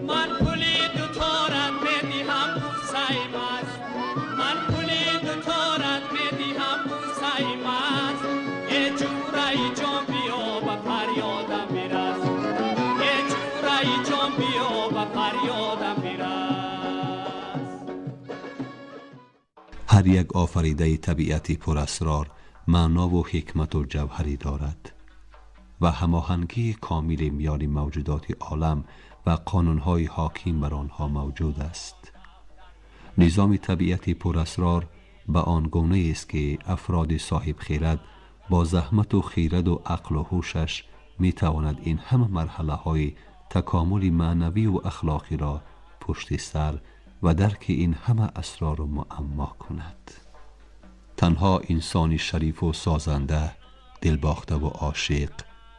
[SPEAKER 9] Ман пули дуторат медиҳам, бусаи маст, ман пули дуторат медиҳам, бусаи маст, э ҷураи ҷон, биё ба фарёдам бирас, э ҷураи ҷон, биё ба фарёдам бирас.
[SPEAKER 2] Ҳар як офаридаи табиати пурасрор маънову ҳикмату ҷавҳарӣ дорад ва ҳамоҳангии комили миёни мавҷудоти олам ва қонунҳои ҳоким бар онҳо мавҷуд аст. Низоми табиати пурасрор ба он гунаест, ки афроди соҳибхирад бо заҳмату хираду ақлу ҳушаш метавонад ин ҳама марҳалаҳои такомули маънавию ахлоқиро пушти сар ва дарки ин ҳама асрору муаммо кунад. Танҳо инсони шарифу созанда, дилбохтаву ошиқ,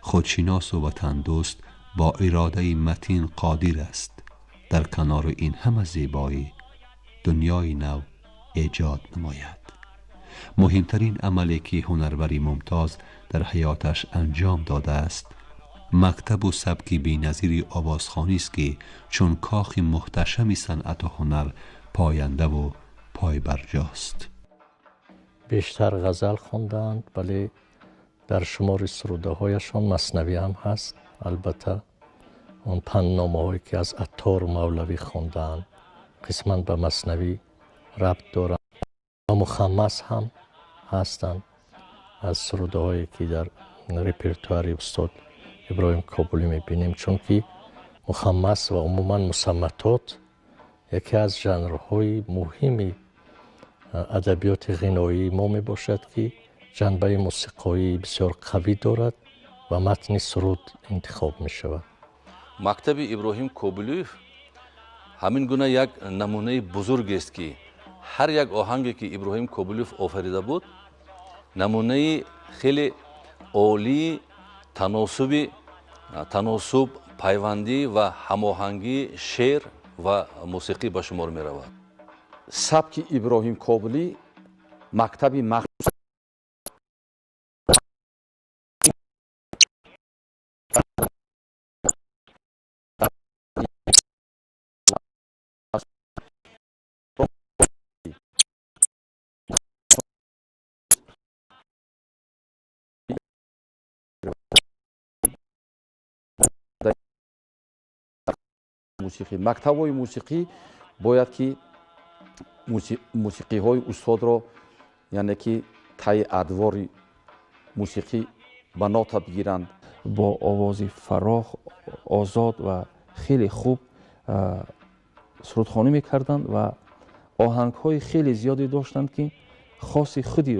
[SPEAKER 2] худшиносу ватандӯст бо иродаи матин қодир аст дар канори ин ҳама зебоӣ дунёи нав эҷод намояд. Муҳимтарин амале, ки ҳунарвари мумтоз дар ҳаёташ анҷом додааст, мактабу сабки беназири овозхонист, ки чун кохи муҳташами санъату ҳунар пояндаву пойбарҷост.
[SPEAKER 7] Бештар ғазал хонданд, вале дар шумори сурудаҳояшон маснавӣ ҳам ҳаст. Албатта, он пандномаҳое, ки аз Аттору Мавлавӣ хондаанд, қисман ба маснавӣ рабт доранд ва мухаммас ҳам ҳастанд аз сурудаҳое, ки дар репертуари устод Иброҳим Кобулӣ мебинем, чунки мухаммас ва умуман мусамматот яке аз жанрҳои муҳими адабиёти ғиноии мо мебошад, ки ҷанбаи мусиқоии бисёр қавӣ дорад ва матни суруд интихоб мешавад.
[SPEAKER 5] Мактаби Иброҳим Кобулиев ҳамин гуна як намунаи бузургест, ки ҳар як оҳанге, ки Иброҳим Кобулиев офарида буд, намунаи хеле олии таносуб, пайвандӣ ва ҳамоҳангии шеър ва мусиқӣ ба шумор меравад.
[SPEAKER 8] Сабки Иброҳим Кобулӣ мактаби махсус. Мусиқӣ, мактабҳои мусиқӣ бояд ки мусиқиҳои устодро, яъне ки таи адвори мусиқӣ ба нота бигиранд.
[SPEAKER 6] Бо овози фарох, озод ва хеле хуб сурудхонӣ мекарданд ва оҳангҳои хеле зиёде доштанд, ки хоси худи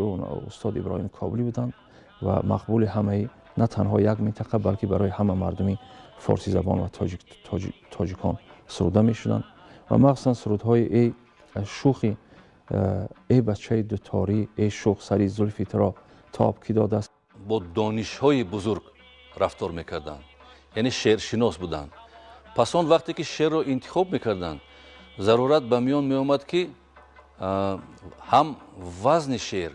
[SPEAKER 6] устод Иброҳим Кобулӣ буданд ва мақбули ҳамаи на танҳо як минтақа, балки барои ҳама мардуми форсизабон ва тоҷикон суруда мешуданд ва махсусан сурудҳои «Эй шӯхи, эй бачаи дуторӣ, эй шӯх, сари зулфи туро тоб кӣ додааст».
[SPEAKER 5] Бо донишҳои бузург рафтор мекарданд, яъне шеършинос буданд. Пас он вақте ки шеърро интихоб мекарданд, зарурат ба миён меомад, ки ҳам вазни шеър,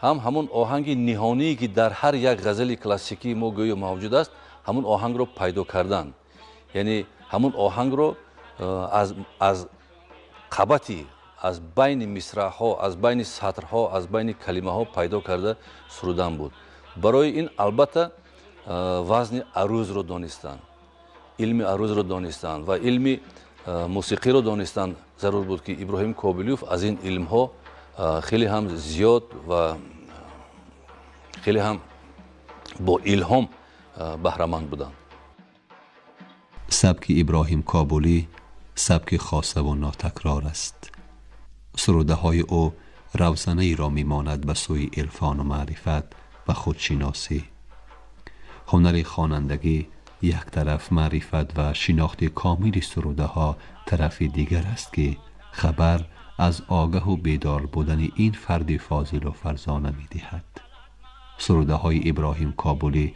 [SPEAKER 5] ҳам ҳамун оҳанги ниҳоние, ки дар ҳар як ғазали классикии мо гӯё мавҷуд аст, ҳамун оҳангро пайдо кардан, яъне ҳамун оҳангро аз қабати, аз байни мисраъҳо, аз байни сатрҳо, аз байни калимаҳо пайдо карда сурудан буд. Барои ин албатта вазни арӯзро донистан, илми арӯзро донистан ва илми мусиқиро донистан зарур буд, ки Иброҳим Кобилиев аз ин илмҳо хеле ҳам зиёд ва хеле ҳам бо илҳом баҳраманд буданд.
[SPEAKER 2] Сабки Иброҳим Кобулӣ сабки хосаву нотакрор аст. Сурудаҳои ӯ равзанаеро мемонад ба сӯи ирфону маърифат ва худшиносӣ. Ҳунари хонандагӣ як тараф, маърифат ва шинохти комили сурудаҳо тарафи дигар аст ки хабар аз огаҳу бедор будани ин фарди фозилу фарзона медиҳад. Сурудаҳои Иброҳим Кобулӣ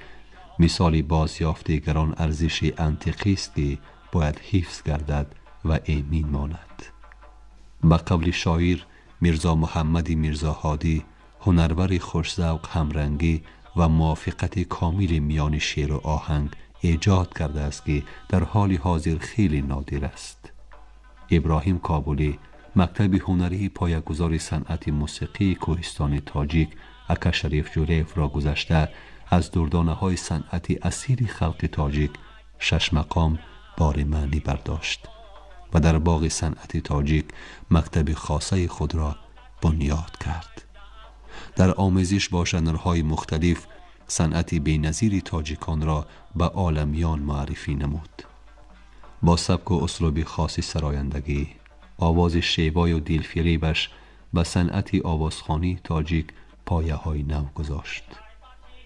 [SPEAKER 2] мисоли бозёфти гарон арзиши антиқист ки бояд ҳифз гардад ва эмин монад. Ба қавли шоир Мирзо Муҳаммади Мирзоҳодӣ, ҳунарвари хушзавқ ҳамрангӣ ва мувофиқати комили миёни шеъру оҳанг эҷод кардааст ки дар ҳоли ҳозир хеле нодир аст. Иброҳим Кобулӣ мактаби ҳунарии поягузори санъати мусиқии кӯҳистони тоҷик ака Шариф Ҷуреевро гузашта аз дурдонаҳои санъати асири халқи тоҷик шашмақом бори маънӣ бардошт ва дар боғи санъати тоҷик мактаби хосаи худро бунёд кард. Дар омезиш бо жанрҳои мухталиф санъати беназири тоҷиконро ба оламиён муаррифӣ намуд. Бо сабку услуби хоси сарояндагӣ, овози шевою дилфиребаш ба санъати овозхонии тоҷик пояҳои нав гузошт.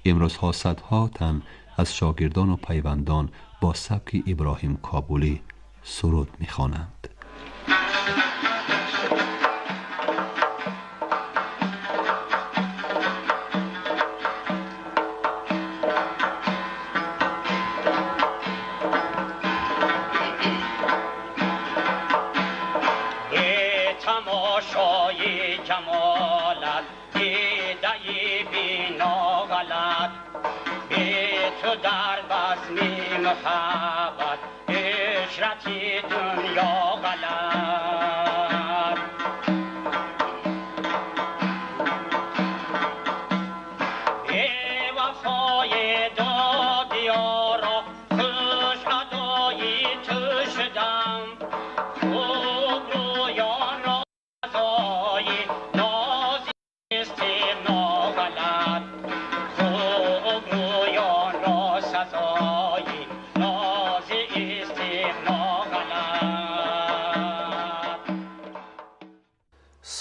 [SPEAKER 2] Имрӯзҳо садҳо тан аз шогирдону пайвандон бо сабки Иброҳим Кобулӣ суруд мехонанд.
[SPEAKER 9] Муҳаббат ишрати дунё ғалат, бевафои додиёро хуш адои ту шудам, хубрӯёнро сазои нози истиғно ғалат, хубрӯёнро сазои.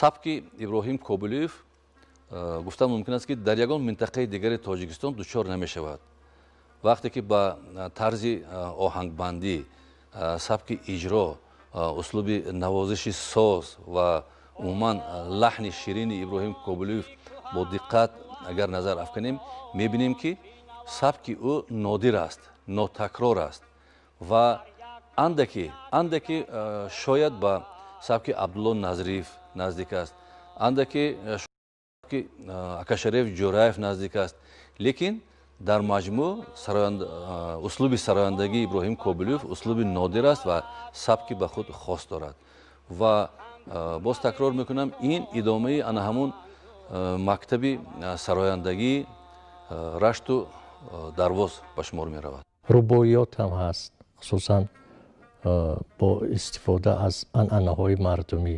[SPEAKER 5] Сабки Иброҳим Кобулиев гуфтан мумкин аст ки дар ягон минтақаи дигари Тоҷикистон дучор намешавад. Вақте ки ба тарзи оҳангбандӣ, сабки иҷро, услуби навозиши соз ва умуман лаҳни ширини Иброҳим Кобулиев бо диққат агар назар афканем, мебинем ки сабки ӯ нодир аст, нотакрор аст ва андаке шояд ба сабки Абдулло Назриев наздик аст, андаке ака Шариф Ҷураев наздик аст, лекин дар маҷмӯъ услуби сарояндагии Иброҳим Кобулиев услуби нодир аст ва сабки ба худ хос дорад. Ва боз такрор мекунам, ин идомаи ана ҳамун мактаби сарояндагии Рашту Дарвоз ба шумор меравад.
[SPEAKER 7] Рубоиёт ҳам ҳаст, хусусан бо истифода аз анъанаҳои мардумӣ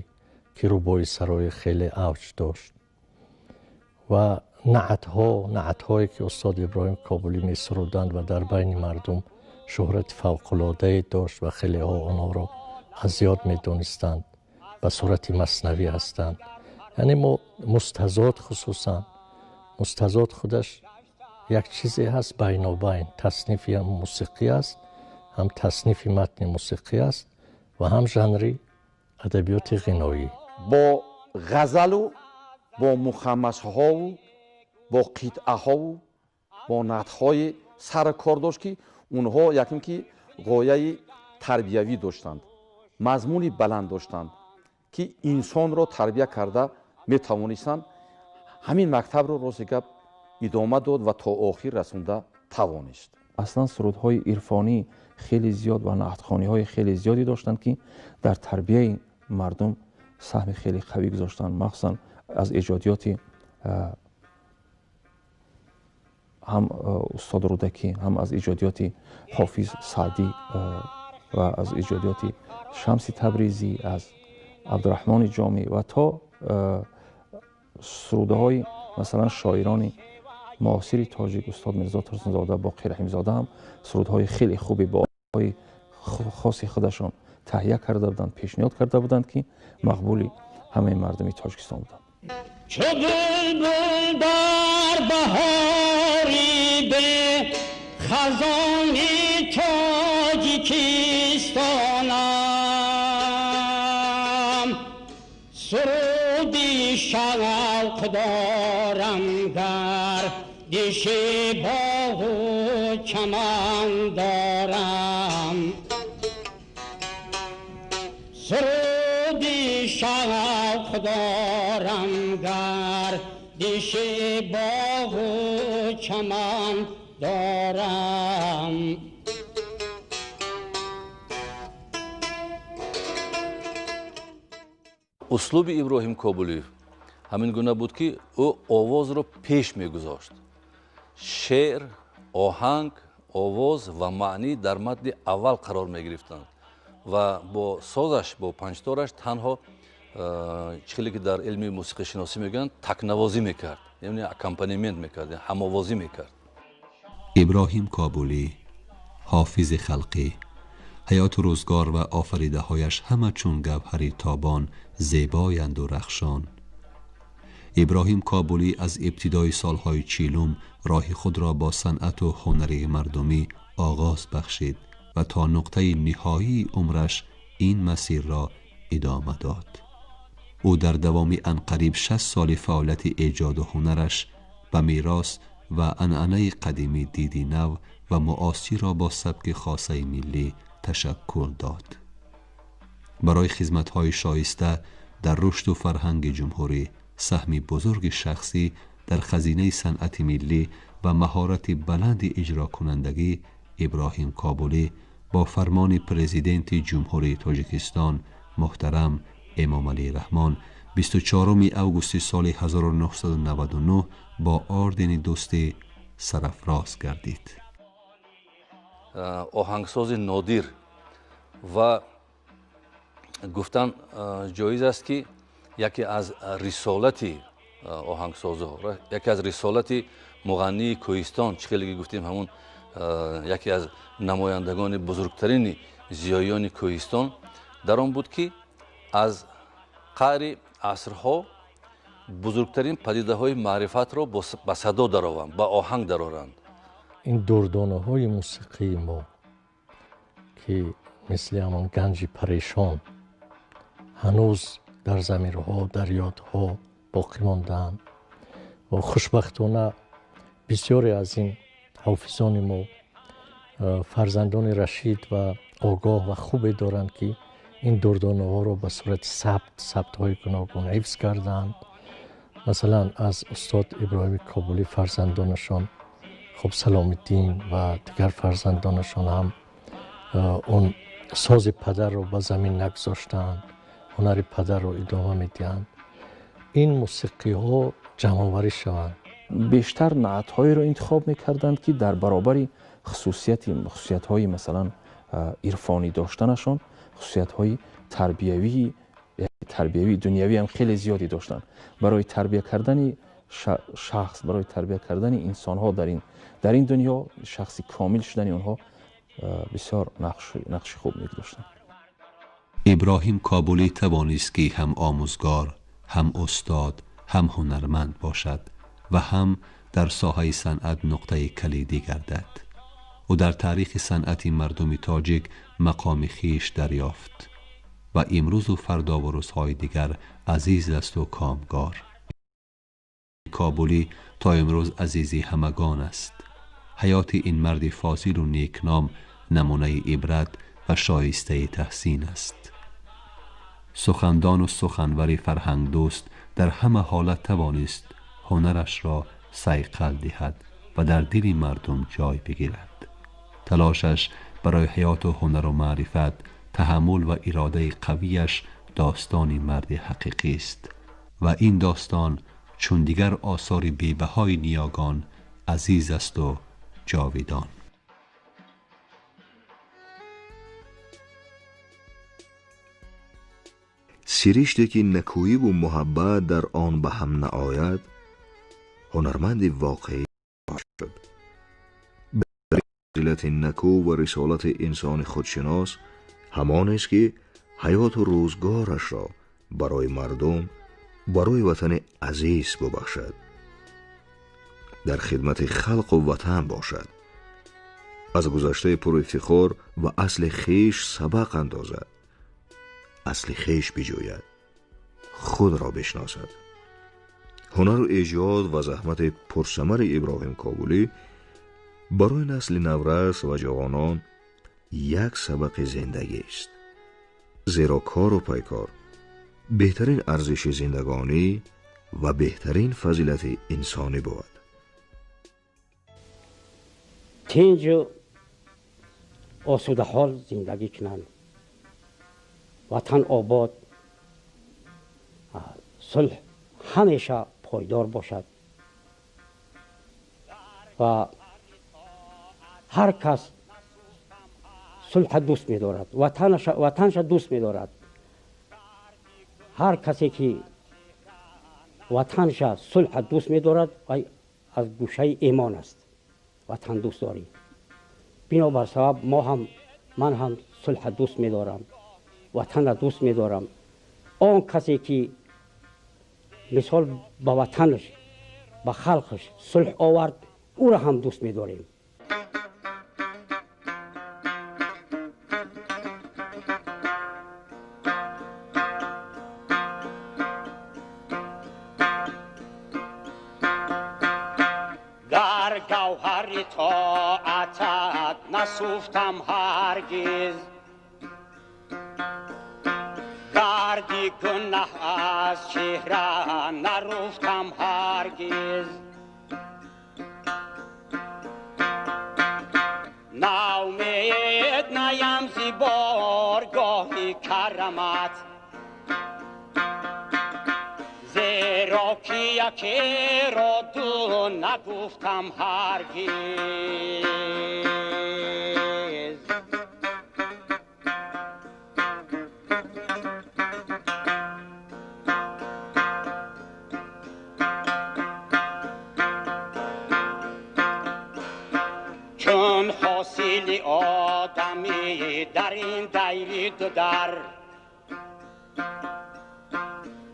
[SPEAKER 7] ки рубоисароӣ хеле авҷ дошт ва наътҳое ки устод Иброҳим Кобулӣ месуруданд ва дар байни мардум шӯҳрати фавқулоддае дошт ва хелеҳо онҳоро аз ёд медонистанд, ба сурати маснавӣ ҳастанд. Яъне мо мустазод, хусусан мустазод худаш як чизе ҳаст байнобайн, таснифи ҳам мусиқӣ аст, ҳам таснифи матни мусиқӣ аст ва ҳам жанри адабиёти ғиноӣ.
[SPEAKER 8] Бо ғазалу бо мухаммасҳову бо қитъаҳову бо наътҳои сар кор дошт ки онҳо якум ки ғояи тарбиявӣ доштанд, мазмуни баланд доштанд ки инсонро тарбия карда метавонистанд. Ҳамин мактабро рости гап идома дод ва то охир расонда тавонист.
[SPEAKER 6] Аслан сурудҳои ирфонӣ хеле зиёд ва наътхониҳои хеле зиёде доштанд ки дар тарбияи мардум саҳми хеле қавӣ гузоштанд, махсусан аз эҷодиёти ҳам устод Рӯдакӣ, ҳам аз эҷодиёти Ҳофиз Саъдӣ ва аз эҷодиёти Шамси Табризӣ, аз Абдураҳмони Ҷомӣ ва то сурудаҳои масалан шоирони муосири тоҷик устод Мирзо Турсунзода, Боқӣ Раҳимзода ҳам сурудҳои хеле хуби бо оҳангҳои хоси худашон таҳия карда буданд, пешниҳод карда буданд ки мақбули ҳамаи мардуми Тоҷикистон буданд.
[SPEAKER 9] Чу булбул дар баҳори бе хазони Тоҷикистонам, суруди шавқ дорам гар диши боғу чаман дорам, суруди шавқ дорам гар диши боғу чаман дорам.
[SPEAKER 5] Услуби Иброҳим Кобулиев ҳамин гуна буд, ки ӯ овозро пеш мегузошт. Шеър, оҳанг, овоз ва маънӣ дар матни аввал қарор мегирифтанд ва бо созаш, бо панҷтораш танҳо, чӣ хеле ки дар илми мусиқишиносӣ мегӯянд, такнавозӣ мекард, яъне аккомпанемент мекард, ҳамовозӣ мекард.
[SPEAKER 2] Иброҳим Кобулӣ, ҳофизи халқӣ, ҳаёту рӯзгор ва офаридаҳояш ҳама чун гавҳари тобон зебоянду рахшон. Иброҳим Кобулӣ аз ибтидои солҳои 40-ум роҳи худро бо санъату ҳунари мардумӣ оғоз бахшид ва то нуқтаи ниҳоии умраш ин масирро идома дод. Ӯ дар давоми анқариб 60 соли фаъолияти эҷоду ҳунараш ба мерос ва анъанаи қадимӣ диди нав ва муосирро бо сабки хосаи миллӣ ташаккул дод. Барои хизматҳои шоиста дар рушду фарҳанги ҷумҳурӣ, саҳми бузурги шахсӣ дар хазинаи санъати миллӣ ва маҳорати баланди иҷрокунандагӣ, Иброҳим Кобулӣ бо фармони Президенти Ҷумҳурии Тоҷикистон муҳтарам Эмомалӣ Раҳмон 24 августи соли 1999 бо ордени дӯстӣ сарафроз гардид.
[SPEAKER 5] Оҳангсози нодир ва гуфтан ҷоиз аст, ки яке аз рисолати оҳангсозҳо, яке аз рисолати муғаннии кӯҳистон, чӣ хеле ки гуфтем, ҳамун яке аз намояндагони бузургтарини зиёиёни кӯҳистон дар он буд, ки аз қаъри асрҳо бузургтарин падидаҳои маърифатро ба садо дарованд, ба оҳанг дароранд.
[SPEAKER 7] Ин дурдонаҳои мусиқии мо, ки мисли ҳамон ганҷи парешон ҳанӯз дар замирҳо, дар ёдҳо боқӣ мондаанд ва хушбахтона бисёре аз ин ҳофизони мо фарзандони рашид ва огоҳ ва хубе доранд, ки ин дурдонаҳоро ба сурати сабт, сабтҳои гуногун ҳифз карданд. Масалан, аз устод Иброҳими Кобулӣ фарзандонашон, хуб, Саломиддин ва дигар фарзандонашон ҳам он сози падарро ба замин нагузоштаанд, ҳунари падарро идома медиҳанд. Ин мусиқиҳо ҷамъоварӣ шаванд.
[SPEAKER 6] Бештар наътҳоеро интихоб мекарданд, ки дар баробари хусусиятҳои, масалан, ирфонӣ доштанашон, хусусиятҳои тарбиявӣ, дунявӣ ҳам хеле зиёде доштанд. Барои тарбия кардани шахс, барои тарбия кардани инсонҳо дар ин дунё, шахси комил шудани онҳо бисёр нақши хуб мегузоштанд.
[SPEAKER 2] Иброҳим Кобулӣ тавонист, ки ҳам омӯзгор, ҳам устод, ҳам ҳунарманд бошад ва ҳам дар соҳаи санъат нуқтаи калидӣ гардад. Ӯ дар таърихи санъати мардуми тоҷик мақоми хиш дарёфт ва имрӯзу фардову рӯзҳои дигар азиз асту комгор. Кобулӣ то имрӯз азизи ҳамагон аст. Ҳаёти ин марди фозилу некном намунаи ибрат ва шоистаи таҳсин аст. Сухандону суханвари фарҳангдӯст дар ҳама ҳолат тавонист ҳунарашро сайқал диҳад ва дар дили мардум ҷой бигирад. Талошаш барои ҳаёту ҳунару маърифат, таҳаммул ва иродаи қавияш достони марди ҳақиқист ва ин достон чун дигар осори бебаҳои ниёгон азиз асту ҷовидон.
[SPEAKER 1] Сириште ки накӯиву муҳаббат дар он ба ҳам наояд, ҳунарманди воқеӣ шуд. Фазилати накӯ ва рисолати инсони худшинос ҳамонест, ки ҳаёту рӯзгорашро барои мардум Барои ватани азиз бубахшад, дар хидмати халқу ватан бошад, аз гузаштаи пурэфтихор ва асли хеш сабақ андозад, асли хеш биҷӯяд, худро бишносад. Ҳунару эҷод ва заҳмати пурсамари Иброҳим Кобулӣ барои насли наврас ва ҷавонон як сабақи зиндагист, зеро кору пайкор беҳтарин арзиши зиндагонӣ ва беҳтарин фазилати инсонӣ буд.
[SPEAKER 4] Тинҷу осудаҳол зиндагӣ кунанд, ватан обод, сулҳ ҳамеша пойдор бошад ва ҳар кас сулҳа дӯст медорад, ватанша дӯст медорад. Ҳар касе ки ватанша, сулҳа дӯст медорад, вай аз гӯшаи имон аст, ватандӯстдорӣ. Бинобар сабаб мо ҳам, ман ҳам сулҳа дӯст медорам, ватанра дӯст медорам. Он касе ки мисол ба ватанаш, ба халқаш сулҳ овард, ӯро ҳам дӯст медорем. Дар гавҳари тоатат насуфтам ҳаргиз, гарди гунаҳ аз чеҳра наруфтам ҳаргиз. Наумед наям зи боргоҳи карамат, зеро ки якеро ду нагуфтам ҳаргиз. Чун ҳосили одамӣ дар ин дайри ду дар,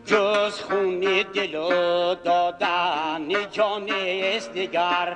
[SPEAKER 4] ҷуз хуни дилу додани ҷонест дигар.